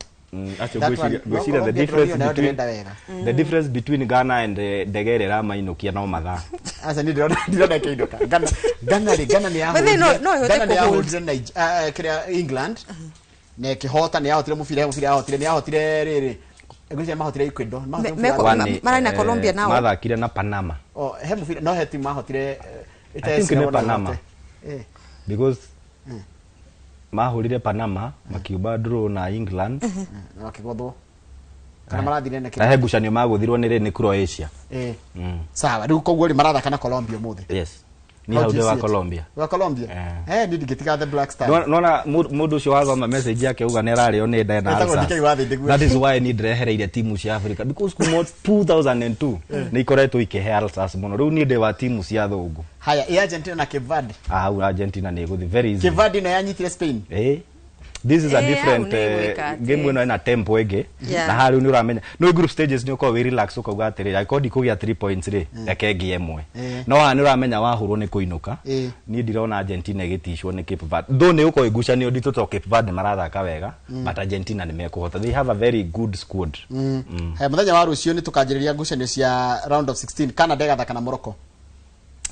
Acio That ngwĩciria one. No, ngwĩciria the Colombia difference ndĩronio nayo between ndĩrenda wega. the difference between Ghana and ndege ĩrĩa ĩramainũkia no mathaa. Aca niĩ ndĩrona ĩkĩinũka. Ghana rĩ, Ghana nĩ But then no ĩhote Ghana nĩ kũhold. yahũrire kĩrĩa England na ĩkĩhota, nĩ yahotire mũbira, he mũbira yahotire, nĩ yahotire rĩrĩ, ngwĩciria mahotire Ecuador, mahotire mũbira Mararĩ na Colombia nao. Mathakire na Panama. Oh, he mũbira no he timu mahotire I think nĩ Panama. Because mahũrire Panama makiumba draw na England. Na makĩgothwo kana marathire na Na he ngucanio magũthirwo nĩ rĩ, nĩ Croatia. Sawa, rĩu koguo rĩ marathaka na Colombia ũmũthĩ. Yes, ni How hau do you ndĩ wa see it? Colombia. Wa Colombia. Ni ndingĩtiga the Black Stars. Nona mũndũ ũcio wathoma message yake uga nĩ ararĩo nĩ nda na Etagwo ulcers. DK wa thĩ ndĩguo. That is why ni ndĩrehereire timu cia Africa, because kuma 2002 nĩ ikoretwo ikĩhe ulcers mũno. Rĩu niĩ ndĩ wa timu cia thũngũ. Haya, ĩ Argentina na Cape Verde. Ah, hau Argentina nĩ ĩgũthiĩ very easy. Cape Verde ĩno yanyitire Spain. This is a Hau different nĩ gwĩka atĩ- game ĩno ĩna tempo ĩngĩ. Na harĩa nĩ ũramenya no group stages nĩ ũkorwo wĩ relax, ũkauga atĩrĩrĩ, angĩkorwo ndikũgĩa 3 points rĩ, reke ngĩe ĩmwe. No haha nĩ ũramenya wahũrwo nĩ kũinũka. Niĩ ndirona Argentina ĩgĩticwo nĩ Cape Verde, though nĩ gũkorwo igucanio nditũ tondũ Cape Verde marathaka wega, but Argentina nĩ mekũhota, they have a very good squad. Haya, mũthenya wa rũciũ nĩ tũkanjĩrĩria ngucanio cia round of 16. Canada ĩgathaka na Morocco.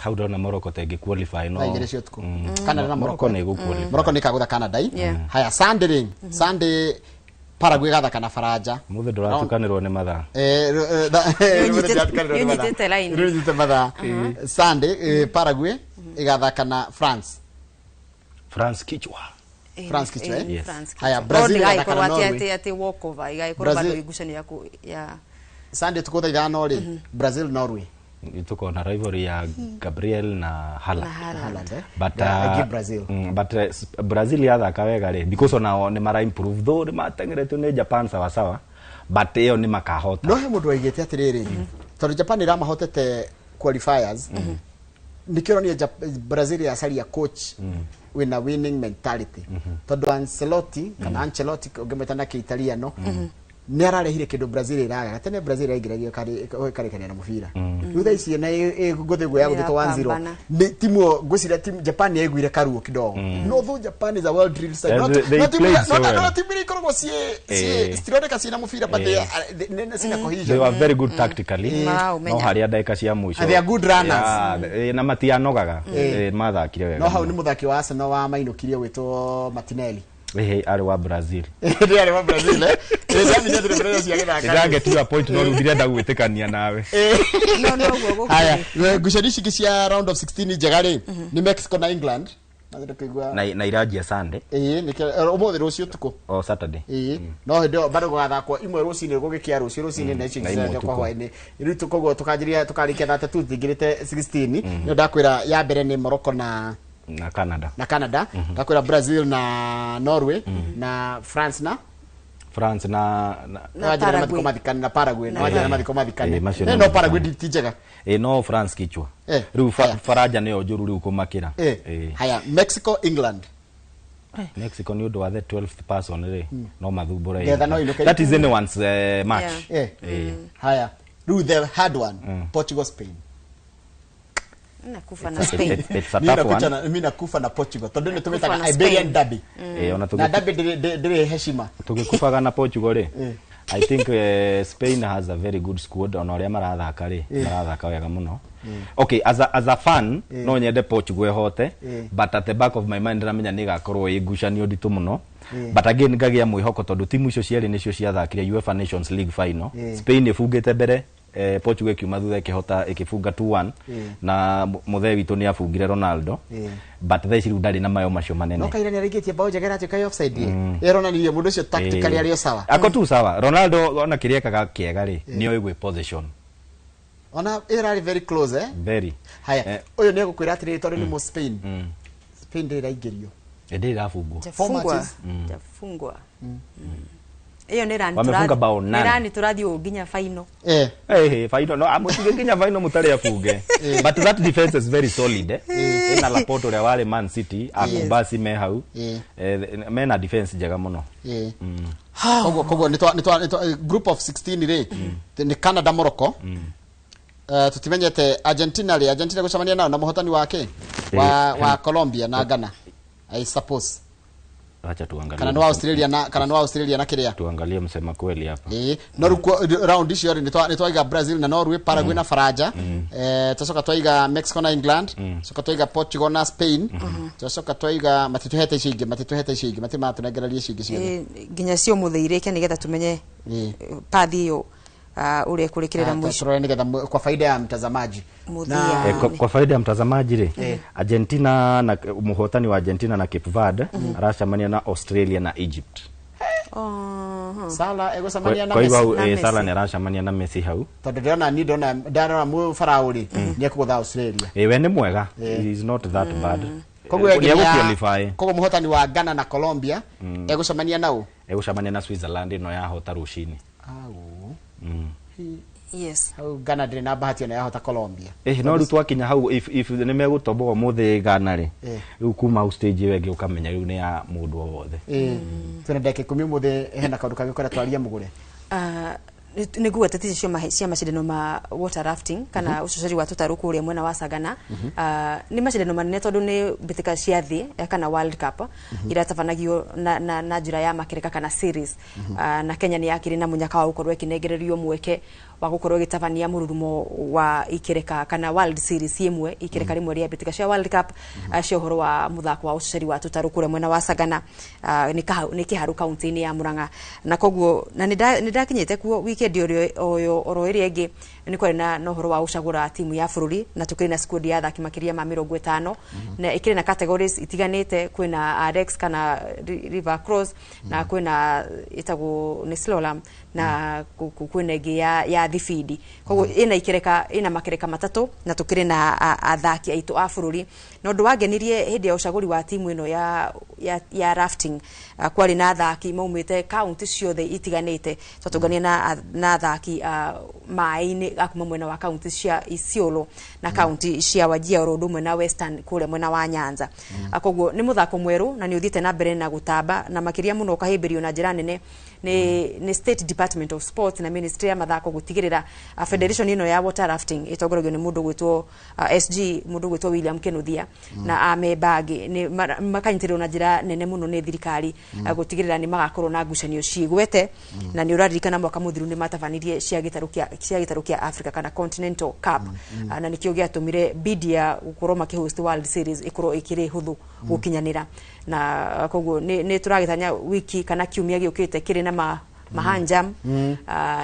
Hau ndona Morocco ta ĩngĩ qualify, no Thaa 2 cia ũtukũ. Canada na Morocco. Morocco nĩ ĩgũ qualify. Morocco nĩ ĩkagũtha Canada. Haya, Sunday rĩ, Sunday Paraguay ĩgathaka na Faranja. Mũthĩ ndũratukanĩrwo nĩ mathaa. Nĩũnyitĩte line. Nĩũnyitĩte mathaa. Sunday Paraguay ĩgathaka na France. France kichwa. France kichwa, eh? Yes. France Haya, kichwa. Brazil No, ĩgathaka na ndĩgagĩkorwo atĩ Norway. atĩ walkover igagĩkorwo Brazil- bado igucanio ya Sunday tukũ thaa 5 rĩ, Brazil Norway. Tuko na rivalry ya Gabriel na Haaland. Na Haaland. Haaland, eh? But Yeah, I give Brazil. But Brazil yathaka wega rĩ, because onao nĩ mara improve, though nĩ mateng'eretio nĩ Japan sawa sawa, but ĩyo nĩ makahota. No he mũndũ waigĩte atĩrĩrĩ, tondũ Japan ĩramahotete qualifiers, Nikĩo ronire Brazil yacaria coach wĩna winning mentality, tondũ Ancelotti, kana Ancelotti ũngĩmwĩta na Kĩitaliano, nĩ ararehire kĩndũ Brazil ĩragaga tene. Brazil yaingĩragio ĩkarĩkania na mũbira. Rĩu thaa ici na ngũthĩ guo ya gũthĩtwo 1-0. Ĩrapambana. Nĩ timu ngwĩciria timu Japan yaiguire karuo kidogo, no though Japan is a well drilled side. Yeah, Not they not timu played not so well. not timu iria ikoragwo ciĩ citironeka ciĩna mũbira, but they are cina They cohesion. were very good tactically. Maraũmenya. No harĩa ndagĩka cia mũico. And they are good runners. Yeah, na matianogaga. Mathakire wega No hau mũno. nĩ mũthaki wa Arsenal wa mainũkirie gwĩtwo Martinelli. Arĩ wa Brazil. Ndĩ wa Brazil, eh. Ndamenyire atĩ Brazil ciagĩthaka. Ndĩragetiwa point, no rĩu ndirenda gwĩtĩkania nawe. No noguo Haya, gũkĩrĩ. ngucanio ici ingĩ cia round of 16 njega rĩ, nĩ Mexico na England. Na kũigua Na iranjia Sunday. Ĩĩ, nĩkĩo ũmũthĩ, rũciũ ũtukũ. O Saturday. Ĩĩ, no hĩndĩ ĩyo bado gũgathakwo imwe rũcinĩ, gũgĩkĩa rũciũ rũcinĩ, na icio Na imwe ingĩ kwa ũtukũ. hwaĩ-inĩ. Rĩu koguo tũkanjĩria tũkarĩkia thaa 3 tũingĩrĩte 16. Nĩ ndakwĩra ya mbere nĩ Morocco na Na Canada. Na Canada. Ndakwĩra Brazil na Norway, na France na France na Na wanjĩra Paraguay. mathiko mathikane, na Paraguay na wanjĩra mathiko mathikane. Macio no nĩ no Paraguay mathikane. ti njega. No France kichwa. Rĩu Haya. Faranja nĩyo njũru rĩu kũmakĩra. Haya, Mexico, England. Mexico nĩ ũndũ wa the 12th person rĩ, no mathumbũre. Ngetha no inũke. That is anyone's match. Haya, rĩu the hard one, Portugal, Spain. Nakufa na Spain. It's a Mi tough nakucha one. mi nakufa na Portugal tondũ nĩ Nakufa tũmĩtaga na Iberian Spain. Derby. Ona Na derby ndĩrĩ heshima. Tũgĩkubaga na Portugal rĩ, I think Spain has a very good squad. Ona ũrĩa marathaka rĩ, marathaka wega mũno. Okay, as a fan no nyende Portugal ĩhote, but at the back of my mind ndĩramenya nĩ ĩgakorwo ĩ ngucanio nditũ mũno. But again ngagĩa mwĩhoko tondũ timu icio cierĩ nĩcio ciathakire UEFA Nations League final. Spain ĩbungĩte mbere, Portugal ĩkiuma thutha ĩkĩhota, ĩkĩbunga 2-1, na mũthee witũ nĩ abungire Ronaldo, but thaa ici rĩu ndarĩ na mayo macio manene. No kaira nĩ araingĩtie bao njega ĩratuĩka ya offside. Ĩronanirie mũndũ ũcio tactically arĩ o sawa. Ako tu sawa. Ronaldo ona kĩrĩa ekaga kĩega rĩ, nĩ oĩ gwĩ position. Ona ĩrarĩ very close, eh. Very. Haya, ũyũ nĩ egũkwĩra atĩrĩrĩ, tondũ nĩ mũ Spain, Spain ndĩrĩ ĩraingĩrio. Ĩndĩ ĩrabungwo. Jafungwa. Matches. Jafungwa. Ĩyo nĩ rani. Wamefunga bao nĩ nane. rani tũrathiĩ ũũ nginya final. Hey, final no amũtige nginya final mũtarĩ abunge, but that defense is very solid, eh. Ĩna Laporte ũrĩa warĩ Man City, Akubasi me hau. Mena defense njega mũno. Koguo nĩ twa group of 16 rĩ, nĩ Canada, Morocco. Tutimenyete Argentina rĩ, Argentina gũcemania nao na mũhotani wake wa Colombia na Ghana, I suppose. Acha tuangalie. Kana nĩ wa Australia na, kana nĩ wa Australia na kĩrĩa. Tuangalie msema kweli hapa. Ĩĩ, no rĩu round icio rĩ, nĩ twaiga Brazil na Norway, Paraguay na Faranja, twacoka twaiga Mexico na England, coka twaiga Portugal na Spain, twacoka twaiga matitũhete icio ingĩ, matitũhete icio ingĩ, matimatũnengereria icio ingĩ ciothe. Nginya cio mũthĩ irĩke nĩgetha tũmenye pathi ĩyo, ũrĩa ĩkũrĩkĩrĩra mũico. Turore nĩgetha kwa faida ya mtazamaji. Mũthia. Kwa faida ya mtazamaji rĩ, Argentina na mũhotani wa Argentina na Cape Verde aracemania na Australia na Egypt. Oh. Salah egũcemania na Kwa hivyo Messi. hau Na Messi. Salah nĩ aracemania na Messi hau. Tondũ ndĩrona ni ndona ndarora mũbaraũ rĩ, nĩ ekũgũtha Australia. We nĩ mwega. He is not that bad. Koguo Nĩ egũqualify. Koguo mũhotani wa Ghana na Colombia egũcemania nau. Egũcemania na Switzerland ĩno yahota rũcinĩ. Au. Hau Ghana ndĩrĩ na bahati ona yahota Colombia. No rĩu twakinya hau, if nĩ megũtoboa ũmũthĩ Ghana rĩ, rĩu kuma hau stage ĩyo ĩngĩ ũkamenya rĩu nĩ ya mũndũ o wothe. Twĩna ndagĩka 10 ũmũthĩ, hena kaũndũ kangĩ ũkwenda twarie mũgũre? Nĩ nguga icio cia macindano ma water rafting kana ũcoceri wa tũtarũ kũrĩa mwena wa Sagana. Nĩ macindano manene tondũ nĩ mbĩtĩka cia thĩ, kana World Cup iratabanagio na njĩra ya makereka kana series. Na Kenya nĩ yakĩrĩ na mũnyaka wa gũkorwo ĩkĩnengererio mweke wa gũkorwo ĩgĩtabania mũrurumo wa ikereka kana World Series ĩmwe, ikereka rĩmwe rĩa mbĩtĩka cia World Cup, cia ũhoro wa mũthako wa ũcoceri wa tũtarũ kũrĩa mwena wa Sagana. Nĩ Kĩharu kaunti-inĩ ya Murang'a, na koguo na nĩ ndakinyĩte kuo weekend ũrĩa ũyũ oro ĩrĩa ĩngĩ nĩ kwarĩ na ũhoro wa gũcagũra timu ya bũrũri, na tũkĩrĩ na squad ya athaki makĩria ma 50, na ĩkĩrĩ na categories itiganĩte. Kwĩna RX kana River Cross, na kwĩna ĩtagwo nĩ slalom, Na kwĩna ĩngĩ ya thibindi, koguo ĩna ikereka, ĩna makereka matatũ, na tũkĩrĩ na athaki aitũ a bũrũri. Na ũndũ wangenirie hĩndĩ ya ũcagũri wa timu ĩno ya rafting, kwarĩ na athaki maumĩte kaunti ciothe itiganĩte. Twatũngania na athaki maĩ-inĩ a kuma mwena wa kaunti cia Isiolo na kaunti cia Wajir, oro ũndũ ũmwe na Western kũrĩa mwena wa Nyanza. Koguo nĩ mũthako mwerũ na nĩ ũthiĩte na mbere na gũtamba, na makĩria mũno ũkahĩmbĩrio na njĩra nene nĩ State Department of Sports na Ministry ya mathako, gũtigĩrĩra federation ĩno ya water rafting ĩtongoragio nĩ mũndũ gwĩtwo SG, mũndũ gwĩtwo William Kinuthia, na amemba angĩ nĩ makanyitĩrĩrwo na njĩra nene mũno nĩ thirikari, gũtigĩrĩra nĩ magakorwo na ngucanio ciĩgwete. Na nĩ ũraririkana mwaka mũthiru nĩ matabanirie cia gĩtarũ kĩa Africa kana Continental Cup. Na nĩkĩo gĩatũmire bid ya gũkorwo makĩhost World Series ĩkorwo ĩkĩrĩ hũthũ gũkinyanĩra. Na koguo nĩ tũragĩtanya wiki kana kiumia gĩũkĩte kĩrĩ na mahanjam,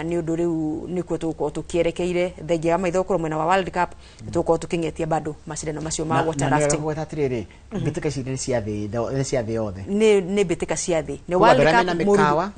nĩ ũndũ rĩu nĩkuo tũgũkorwo tũkĩerekeire, thengia wa maitho gũkorwo mwena wa World Cup, nĩ tũgũkorwo tũkĩng'etia bado macindano macio ma water rafting. Gweta atĩrĩrĩ, mbĩtĩka ici nĩ cia thĩ yothe? Nĩ mbĩtĩka cia thĩ, nĩ Koguo World andũ arĩa Cup. mena mĩkawa,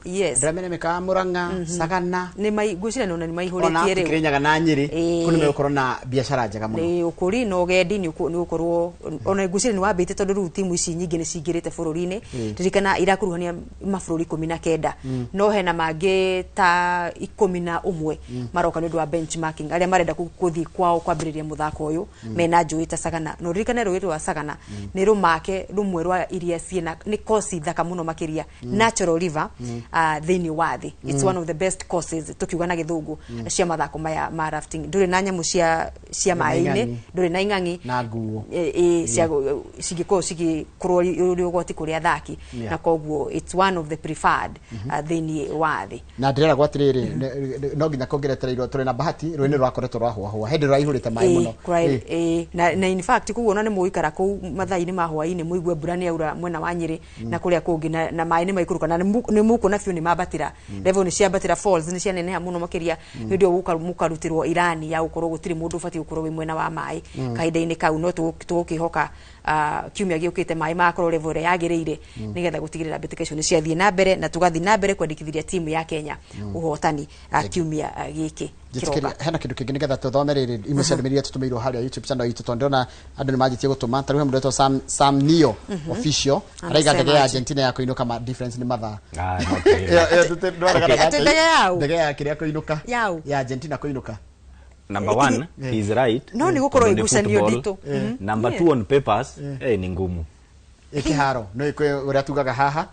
Yes. andũ arĩa mena mĩkawa Murang'a, Sagana, Nĩ mai ngwĩciria nona nĩ ona maihũrĩtie rĩu. Kĩrĩnyaga na Nyĩrĩ, kũu nĩ megũkorwo na biacara njega mũno. Nĩ ũkũri na ũgendi nĩ ũgũkorwo, ona ngwĩciria nĩ wambĩte, tondũ rĩu timu ici nyingĩ nĩ cingĩrĩte bũrũri-inĩ. Ririkana irakuruhania mabũrũri 19, no hena mangĩ ta 11 maroka nĩ ũndũ wa benchmarking, arĩa marenda gũthiĩ kwao kwambĩrĩria mũthako ũyũ mena njũĩ ta Sagana. Na ũririkane rũĩ rwa Sagana nĩ rũmake rũmwe rwa iria ciĩna nĩ kosi thaka mũno makĩria, natural river, thĩinĩ wa thĩ. It's one of the best courses, tukiuga na gĩthũngũ, cia mathako maya ma rafting. Ndũrĩ na nyamũ cia Ndũrĩ na maĩ-inĩ, ing'ang'i. ndũrĩ na ing'ang'i Na nguo. Cia cingĩkorwo cigĩkorwo rĩ ũgwati kũrĩ athaki. Na koguo it's one of the preferred thĩinĩ wa thĩ. Na ndĩreragwo atĩrĩrĩ, no nginya kũngĩretereirwo, tũrĩ na bahati rũĩ nĩ rwakoretwo rwahũahũa hĩndĩ rũraihũrĩte maĩ mũno. Na in fact koguo ona nĩ mũgũikara kũu mathaa-inĩ ma hwaĩ-inĩ, mũigue mbura nĩ yaura mwena wa Nyĩrĩ na kũrĩa kũngĩ, na maĩ nĩ maikũrũka, na nĩ mũkuona biũ nĩ mambatĩra, level nĩ ciambatĩra, falls nĩ cianeneha mũno makĩria. Hĩndĩ ĩyo mũkarutĩrwo irani ya gũkorwo gũtirĩ mũndũ ũbatiĩ gũkorwo wĩ mwena wa maĩ kahinda-inĩ kau. No tũgũkĩhoka kiumia gĩũkĩte maĩ magakorwo level ĩrĩa yagĩrĩire, nĩgetha gũtigĩrĩra mbĩtĩka icio nĩ ciathiĩ na mbere, na tũgathiĩ na mbere kwandĩkithĩria timu ya Kenya ũhotani kiumia gĩkĩ kĩroka. Njĩtĩkĩria hena kĩndũ kĩngĩ nĩgetha tũthome rĩrĩ imwe cia ndũmĩrĩri iria tũtũmĩirwo harĩa YouTube channel itũ, tondũ ndĩrona andũ nĩ manjĩtie gũtũma. Ta rĩu he mũndũ wetwo Sam Nio Official araiga ndege ya Anasema aje? Argentina ya kũinũka, ma difference nĩ mathaa. Ah, no, okay. Ĩyo Atĩ ndege yau? Ndege ya kĩrĩa kũinũka. Yau? Ya Argentina kũinũka. Number one, he is right. No nĩ gũkorwo Tondũ nĩ igucanio football. nditũ. Number two, on papers, ni ngumu. Ĩkĩharo no ĩkwĩ ũrĩa tugaga haha,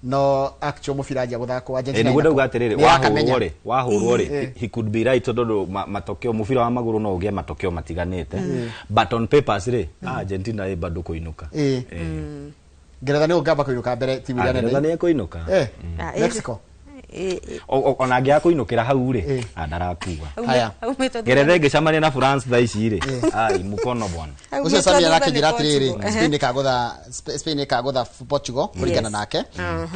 no actual mũbira anjia gũthakwo, Argentina Nĩguo ndauga atĩrĩrĩ, nĩ yakamenya. wahũrwo rĩ, he could be right, tondũ matokeo mũbira wa magũrũ no ũgĩe matokeo matiganĩte, but on papers rĩ, Argentina ĩ bado kũinũka. Ngeretha nĩ ũngamba kũinũka mbere timu iria Ngeretha nene. nĩ ĩkũinũka. Mexico. Ona angĩaga kũinũkĩra hau rĩ, ndarakua. Haya. Aumĩtwo Ngeretha ĩngĩcemania na France thaa ici rĩ, ai mukono bwana. Ũcio Sami arakĩnjĩra atĩrĩrĩ, Portugal. Spain ĩkagũtha Portugal kũringana Yes. nake.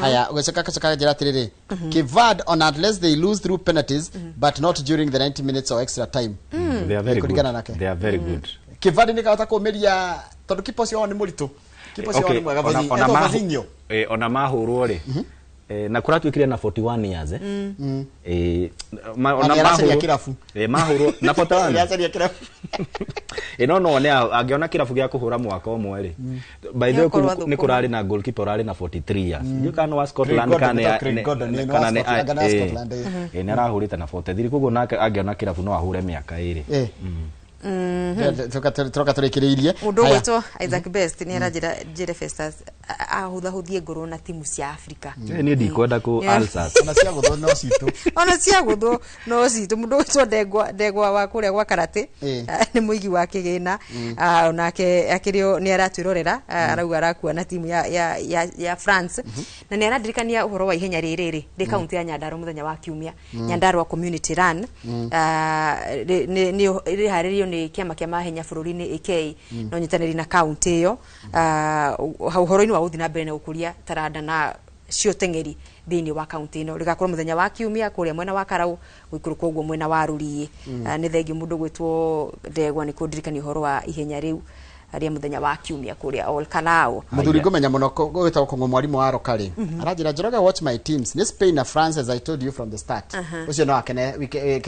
Haya, ũgĩcoka gacoka njĩra atĩrĩrĩ, Kivad on unless they lose through penalties, but not during the 90 minutes or extra time. They are very good. Kũringana nake. They are very good. Kivad nĩ kahota kũmĩria, tondũ kipa ũcio wao nĩ mũritũ, kipa ũcio wao nĩ mwega. Ona Etwo Vozinho. ona mahũrwo rĩ, na kũratuĩkire na 41 years, Na ona nĩaracaria mahũrwo- kĩrabu. Mahũrwo na 41. Nĩaracaria kĩrabu. No one angĩona kĩrabu gĩa kũhũra mwaka ũmwe rĩ, by the way, Nĩakorwo kũu nĩ athũkũma. kũrarĩ na goalkeeper ũrarĩ na 43 years. Ndiũĩ kana nĩ wa Scotland Craig kana Gordon, Craig Gordon, nĩ wa kana nĩ Scotland, kana wa Scotland. Nĩ arahũrĩte na 43, koguo nake angĩona kĩrabu no ahũre mĩaka 2. Tũroka tũrĩkĩrĩirie. Mũndũ Haya. ũgwĩtwo Isaac Best nĩ aranjĩra njĩre Festus ahũthahũthie ngoro na timu cia Afrika. Niĩ ndikwenda kũ ulcers. Ona cia gũthwo no citũ. Ona cia gũthwo no citũ. Mũndũ ũgwĩtwo Ndegwa wa kũrĩa gwa karate, nĩ mũigi wa kĩgĩna. Onake akĩrĩ o nĩ aratwĩrorera. Arauga arakua na timu ya France, na nĩ arandirikania ũhoro wa ihenya rĩrĩ rĩ kaunti ya Nyandarua mũthenya wa kiumia, Nyandarua Community Run. Rĩharĩrĩirio nĩ kĩama kĩa mahenya bũrũri-inĩ AK na ũnyitanĩri na kaunti ĩyo. Ũhoro-inĩ wa gũthiĩ na mbere na gũkũria taranda na cia ũteng'eri thĩinĩ wa kaunti ĩno, rĩgakorwo mũthenya wa kiumia kũrĩa mwena wa Karau gũikũrũka ũguo mwena wa Rũriĩ. Nĩ thengiũ mũndũ gwĩtwo Ndegwa nĩ kũndirikania ũhoro wa ihenya rĩu. Harĩa mũthenya wa kiumia kũrĩa Ol Kalou. Muthuri ngũmenya mũno gwĩtagwo Kong'o mwarimũ wa Rokari aranjĩra, "Njoroge, watch my teams, nĩ Spain na France, as I told you from the start." Ũcio no akene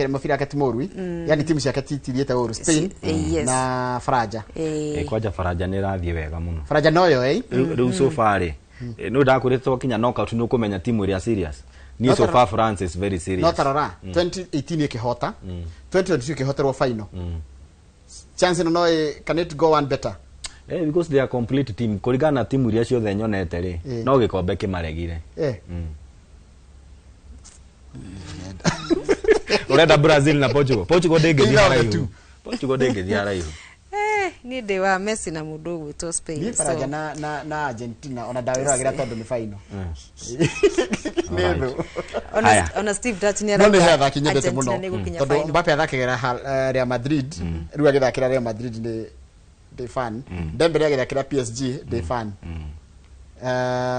mũbira wake ti mũru, yani timu ciake titithiĩte ũru, Spain na Faranja. Kwanja Faranja nĩ ĩrathiĩ wega mũno. Faranja noyo Rĩu so far rĩ, nĩ ndakwĩrĩte twakinya knockout nĩ ũkũmenya timu ĩrĩa serious. Niĩ No so far France is very no serious. Tarora, 2018 ĩkĩhota, 2022 ĩkĩhoterwo final. Chance ĩno no can it go one better? Because they are complete team. Kũringana na timu iria ciothe nyonete rĩ, no gĩkombe kĩmaregire. Ũrenda Brazil na Portugal. Portugal ndĩngĩthiĩ Either of the haraihu. two. Portugal ndĩngĩthiĩ haraihu. Niĩ ndĩ wa Messi na mũndũ ũgwĩtwo Spain. Niĩ Faranja na Argentina ona ndawĩroragĩra tondũ nĩ final, nĩ thũ. Haya. Ona Steve Dutch nĩ No nĩ arauga he athaki nyendete Argentina mũno nĩ gũkinya tondũ final. Mbappe athakagĩra Real Madrid. Rĩu agĩthakĩra Real Madrid nĩ ndĩ fan. Dembele agĩthakĩra PSG ndĩ fan.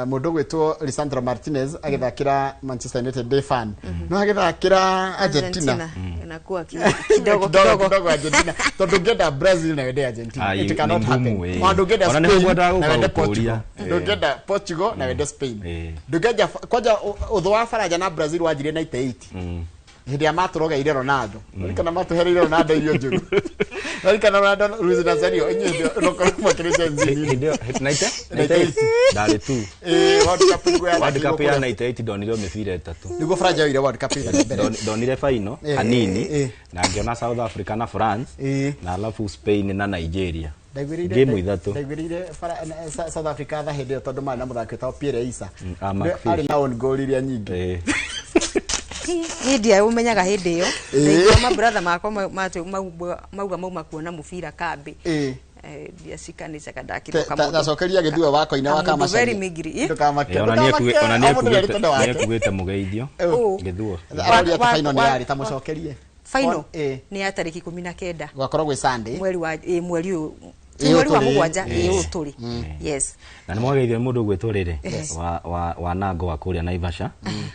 Mũndũ ũgwĩtwo Lisandro Martinez agĩthakĩra Manchester United ndĩ fan, no agĩthakĩra Argentina inakuwa kidogo kidogo kidogo. Kidogo Argentina, tondũ ũngĩenda Brazil na wende Argentina, Ah, it cannot nĩ happen. ngumu, Ona ndũngĩenda Ona nĩ Spain ngwendaga na gũka wende gũkũria. Portugal, ndũngĩenda Portugal na wende Spain, ndũngĩenda kwanja ũthũ wa Faranja na Brazil wanjirie 98 hĩndĩ ya matũrogeire Ronaldo. Ririkana matũhereire Ronaldo irio njũru. Ririkana Ronaldo, Luis Nazario, inyuĩ ndokorwo mwakĩrĩ Gen Z. Hĩndĩ ĩyo 90 98. Ndarĩ tu. World Cup nĩguo World Cup ya yathakirwo. 98 ndonire mĩbira ĩtatũ. Nĩguo Faranja yoire World Cup ĩrĩa mbere. Ndonire final hanini na ngĩona South Africa na France na alafu Spain na Nigeria. Ndaiguĩrĩire Game ithatũ. Ndaiguĩrĩire South Africa tha hĩndĩ ĩyo tondũ marĩ na mũthaki wĩtagwo Pierre Issa. Ah, McFish. Arĩ na own goal iria nyingĩ. Niĩ ndiaũmenyaga hĩndĩ ĩyo. Ndaigua mabrother makwa mauga mauma kuona mũbira kambĩ. Ndiacikanicaga ndakĩrwo. Tacokeria gĩthuo wakoina wa Kamũndũ very Kamacaria. migiri. Ndũkamake. Ona nĩ Ndũkamake, o mũndũ nĩarĩ tondũ wake. ekugĩte mũgeithio. Ũ. Gĩthuo. Aroria atĩ final nĩ yarĩ, ta mũcokerie. Final nĩ ya tarĩki 19. Gwakorwo gwĩ Sunday. Mweri wa mweri ũyũ. Ĩ, Mweri wa ũtũrĩ. mũgwanja, ĩ, ũyũ tũrĩ, yes. Na nĩ mwageithio mũndũ ũgwĩtwo rĩrĩ wa Nango wa kũrĩa Naivasha,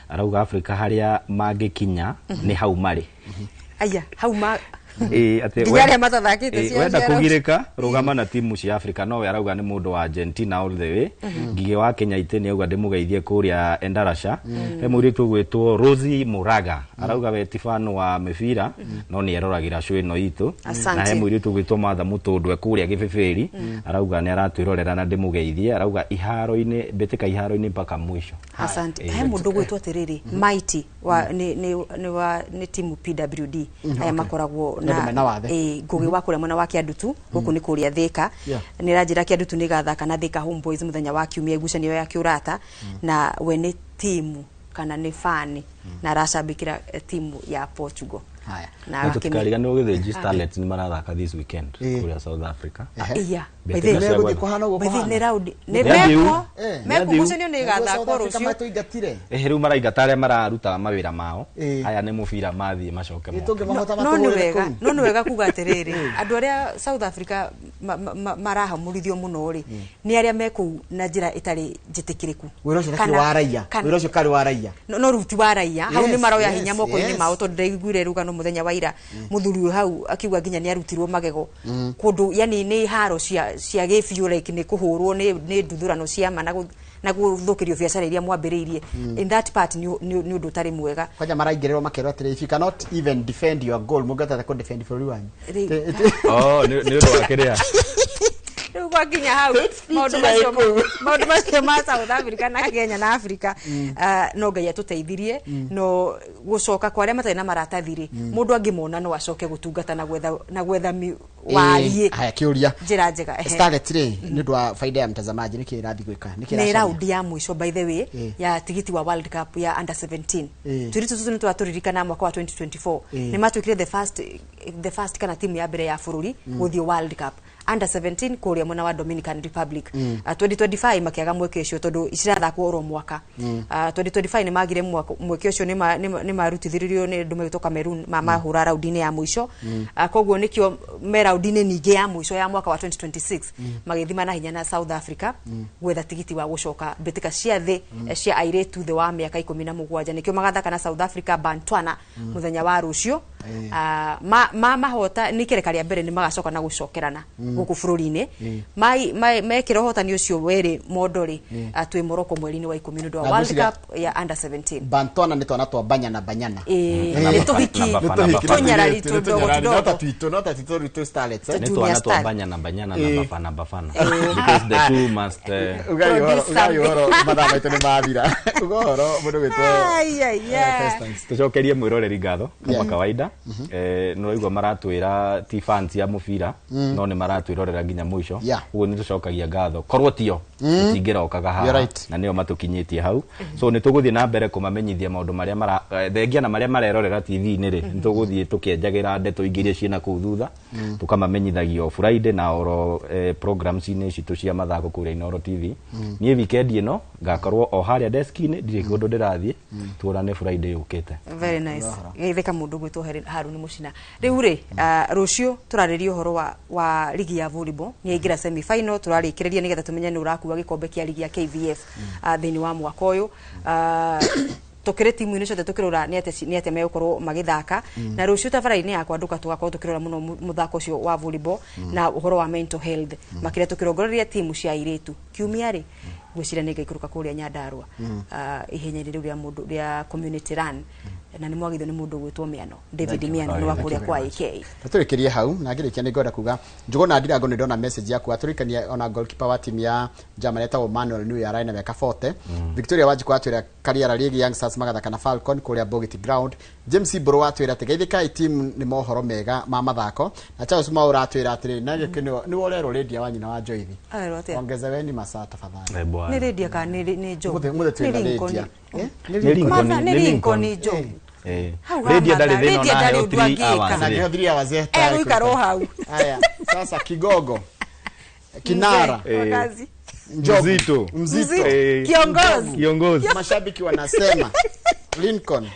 arauga Afrika harĩa mangĩkinya nĩ hau marĩ. Aya hau ma Ĩ, atĩ nginya arĩa matathakĩte wenda cia kũgirĩka rũgama na timu cia Afrika. Nowe arauga nĩ mũndũ wa Argentina all the way. Ngigĩ wa Kenya itĩ nĩ auga ndĩmũgeithie kũrĩa Endarasha. He mũirĩtu ũgwĩtwo Rosie Muraga arauga we ti fan wa mĩbira no nĩ eroragĩra show ĩno itũ. Asante. Na he mũirĩtu ũgwĩtwo Martha Mũtũndwe kũrĩa Gĩbĩbĩri arauga nĩ aratwĩrorera na ndĩmũgeithie, arauga iharo-inĩ mbĩtĩka iharo-inĩ mpaka mwisho. Asante. He mũndũ ũgwĩtwo atĩrĩrĩ Mighty wa nĩ wa nĩ timu PWD aya makoragwo. Nĩ andũ mena wathe. Ngũgĩ wa kũrĩa mwena wa Kĩandutu, gũkũ nĩ kũrĩa Thĩka. Nĩ ranjĩra Kĩandutu nĩ gathaka na Thĩka Homeboys mũthenya wa kiumia, ngucanio ya kĩũrata, na we nĩ timu kana nĩ fani na aracambĩkĩra timu ya Portugal. Haya. Na Na akĩme- tũtikariganĩrwo Gĩthĩnji Starlets nĩ marathaka this weekend kũrĩa South Africa. Iya. Mbĩtĩka By the way, cia Megũthiĩ gwetha- kũhana ũguo by the way, nĩ kũhana. raundi nĩ Nĩ athiu. mekwo Nĩ mekwo athiu. ngucanio nĩ Nĩguo South ĩgathakwo Africa rũciũ. matũingatire. Rĩu maraingata arĩa mararuta mawĩra mao. Aya nĩ mũbira mathiĩ macoke Ĩ, moke. tũngĩmahota No nĩ matũhũrĩre wega kũu. no nĩ wega kuga atĩrĩrĩ, andũ arĩa South Africa marahamũrithio mũno rĩ, nĩ arĩa me kũu na njĩra ĩtarĩ njĩtĩkĩrĩku. Wĩra ũcio ũtakĩrĩ wa raiya. Wĩra ũcio karĩ wa raiya. No rĩu ti wa raiya hau, nĩ maroya hinya moko-inĩ mao, tondũ ndaiguire rũgano mũthenya wa ira, mũthuri ũyũ hau akiuga nginya nĩ arutirwo magego kũndũ, yani nĩ haro cia gĩbiũ, like nĩ kũhũrwo nĩ nduthũrano cia ma na gũthũkĩrio biacara iria mwambĩrĩirie. In that part nĩ ũndũ ũtarĩ mwega. Kwanja maraingĩrĩrwo makerwo atĩrĩ, "If you cannot even defend your goal, mũngĩhota kũ defend bũrũri wanyu?" Oh, nĩ ũndũ wa kĩrĩa. Rĩu gwakinya hau maũndũ ĩrĩa macio ĩ kũu. Maũndũ macio ma South Africa na Kenya na Africa, no Ngai atũteithirie. No gũcoka kwa arĩa matarĩ na maratathi rĩ, mũndũ angĩmona no acoke gũtungata na gwetha wariĩ. Haya, kĩũria. Njĩra njega, ehe. Starlet rĩ, nĩ ũndũ wa faida ya mtazamaji, nĩkĩ ĩrathiĩ gwĩka? Nĩkĩ Nĩ ĩracaria? raundi ya mũico, by the way, ya tigiti wa World Cup ya under 17. Tũirĩtu tũtũ nĩ twatũririkana mwaka wa 2024 nĩ matuĩkire the first kana timu ya mbere ya bũrũri gũthiĩ World Cup under 17 kũrĩa mwena wa Dominican Republic. 2025 makĩaga mweke ũcio tondũ cirathakwo oro mwaka. 2025 nĩ magire mweke ũcio, nĩ marutithĩrĩrio nĩ andũ megwĩtwo Cameroon, mahũra raundi-inĩ ya mũico. Koguo nĩkĩo me raundi-inĩ ningĩ ya mũico ya mwaka wa 2026, magĩthima na hinya na South Africa gwetha tigiti wa gũcoka mbĩtĩka cia thĩ cia airĩtu thĩ wa mĩaka 17. Nĩkĩo magathaka na South Africa Bantwana mũthenya wa rũciũ. Ma mahota nĩ ikereka rĩa mbere nĩ magacoka na gũcokerana gũkũ bũrũri-inĩ. Mekĩra ũhotani ũcio werĩ mondo rĩ, twĩ Morocco mweri-inĩ wa 10 nĩ ũndũ wa Na World ngwĩciria- Cup ya under 17. Bantwana nĩ twana twa banyana banyana. Ĩĩ, nĩ tũhiki. Tũnyarari tũdogo no ta tũdogo. twitũ, no ta twitũ rwitũ starlets, eh? Nĩ Junior twana twa Star. banyana banyana na bafana bafana, because the two must Ugai ũhoro. Produce Ugai ũhoro, mathaa maitũ nĩ mathira. Uga ũhoro mũndũ gwĩtwo Ai, ai, ai. Festus. Tucokerie mwiroreri ngatho kama kawaida. Nĩũraigua maratwĩra ti fans ya mũbira, no nĩ maratwĩrorera nginya mũico. Ũguo nĩ tũcokagia ngatho, korwo tio tũtingĩrokaga haha. You're right. Na nĩo matũkinyĩtie hau, so nĩ tũgũthiĩ na mbere kũmamenyithia maũndũ marĩa mara thengia na marĩa marerorera TV-inĩ rĩ, nĩ tũgũthiĩ tũkĩenjagĩra ndeto ingĩ iria ciĩna kũu thutha, tũkamamenyithagia o Friday na oro programs-inĩ citũ cia mathako kũrĩa Inooro TV. Niĩ weekend ĩno ngakorwo o harĩa desk-inĩ, ndirĩ kũndũ ndĩrathiĩ. Tuonane Friday yũkĩte. Very nice. Geithĩka mũndũ gwĩtwo Haruni Mũcina. Rĩu rĩ, rũciũ tũrarĩria ũhoro wa ligi ya volleyball nĩ yaingĩra semi final. Tũrarĩkĩrĩria nĩgetha tũmenye nĩ ũrakua gĩkombe kĩa ligi ya KVF thĩinĩ wa mwaka ũyũ. Tukĩrĩ timu-inĩ ciothe tũkĩrora nĩ atĩa megũkorwo magĩthaka, na rũciũ tabarĩra-inĩ yakwa nduka tũgakorwo tũkĩrora mũno mũthako ũcio wa volleyball na ũhoro wa mental health, makĩria tũkĩrongoreria timu cia airĩtu. Kiumia rĩ, ngwĩciria nĩ ngaikũrũka kũrĩa Nyandarua, ihenya-inĩ rĩu rĩa mũndũ rĩa community run, na nĩ mwagithio nĩ mũndũ ũgwĩtwo Mĩano David Mĩano, nĩ wa kũrĩa kwa AK. Na tũrĩkĩrie hau, na ngĩrĩkia nĩ ngwenda kuga Njũgũna Ndirango nĩ ndona message yaku atũrikania ona goalkeeper wa timu ya Germany etagwo Manuel Neuer arĩ na mĩaka 40. Victoria Wanjikũ atwĩra Kariara League Young Stars magathaka na Falcon kũrĩa Bogiti Ground. James Mbũrũ watwĩra atĩ geithĩkai timu nĩ mohoro mega ma mathako, na Charles Mwaura atwĩra atĩrĩ na gĩkĩ nĩ ũrerwo Lydia wa nyina wa Joithi. Arerwo atĩa? Ongezeweni masaa tafadhali. Eh, bwana. Nĩ Lydia kana nĩ Joe? Mũthĩ twĩna Nĩ Lincoln. Lydia. Eh, nĩ Nĩ Lincoln. Martha, nĩ Nĩ Lincoln Lincoln. Joe. Hau ha Lydia ndarĩ Martha, thĩna Lydia ona ndarĩ aheo ũndũ 3 angĩka. hours Na rĩ. ngĩho 3 hours eh, Egũikara o hau. Haya, sasa kigogo kinara. Mzee wa kazi. Njogu. Mzito. Mzito. Kiongozi. Kiongozi. Mashabiki wanasema Lincoln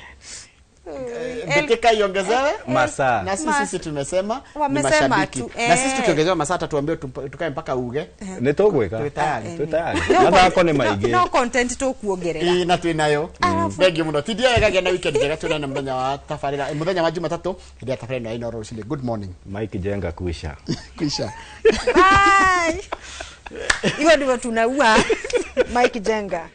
mbĩtĩka iongezewe Masaa. na sisi tumesema ni Wamesema mashabiki tu, na sisi eh. tukiongezewa masaa tatuambie tukae mpaka uge. Nĩ tũgwĩka. Twĩ tayari. Twĩ tayari. No Mathako nĩ maingĩ. No content tũkuongerera. Ĩ, na twĩ nayo. Thengiũ mũno, tindia wega, gĩa na weekend njega. Tuonane mũthenya wa tabarĩra, mũthenya wa Jumatatũ hĩndĩ ya tabarĩra ĩno ya Inooro rũcinĩ. Good morning. Mike Jenga kuisha. Kuisha. Bye. Hivyo ndivyo tunaua Mike Jenga.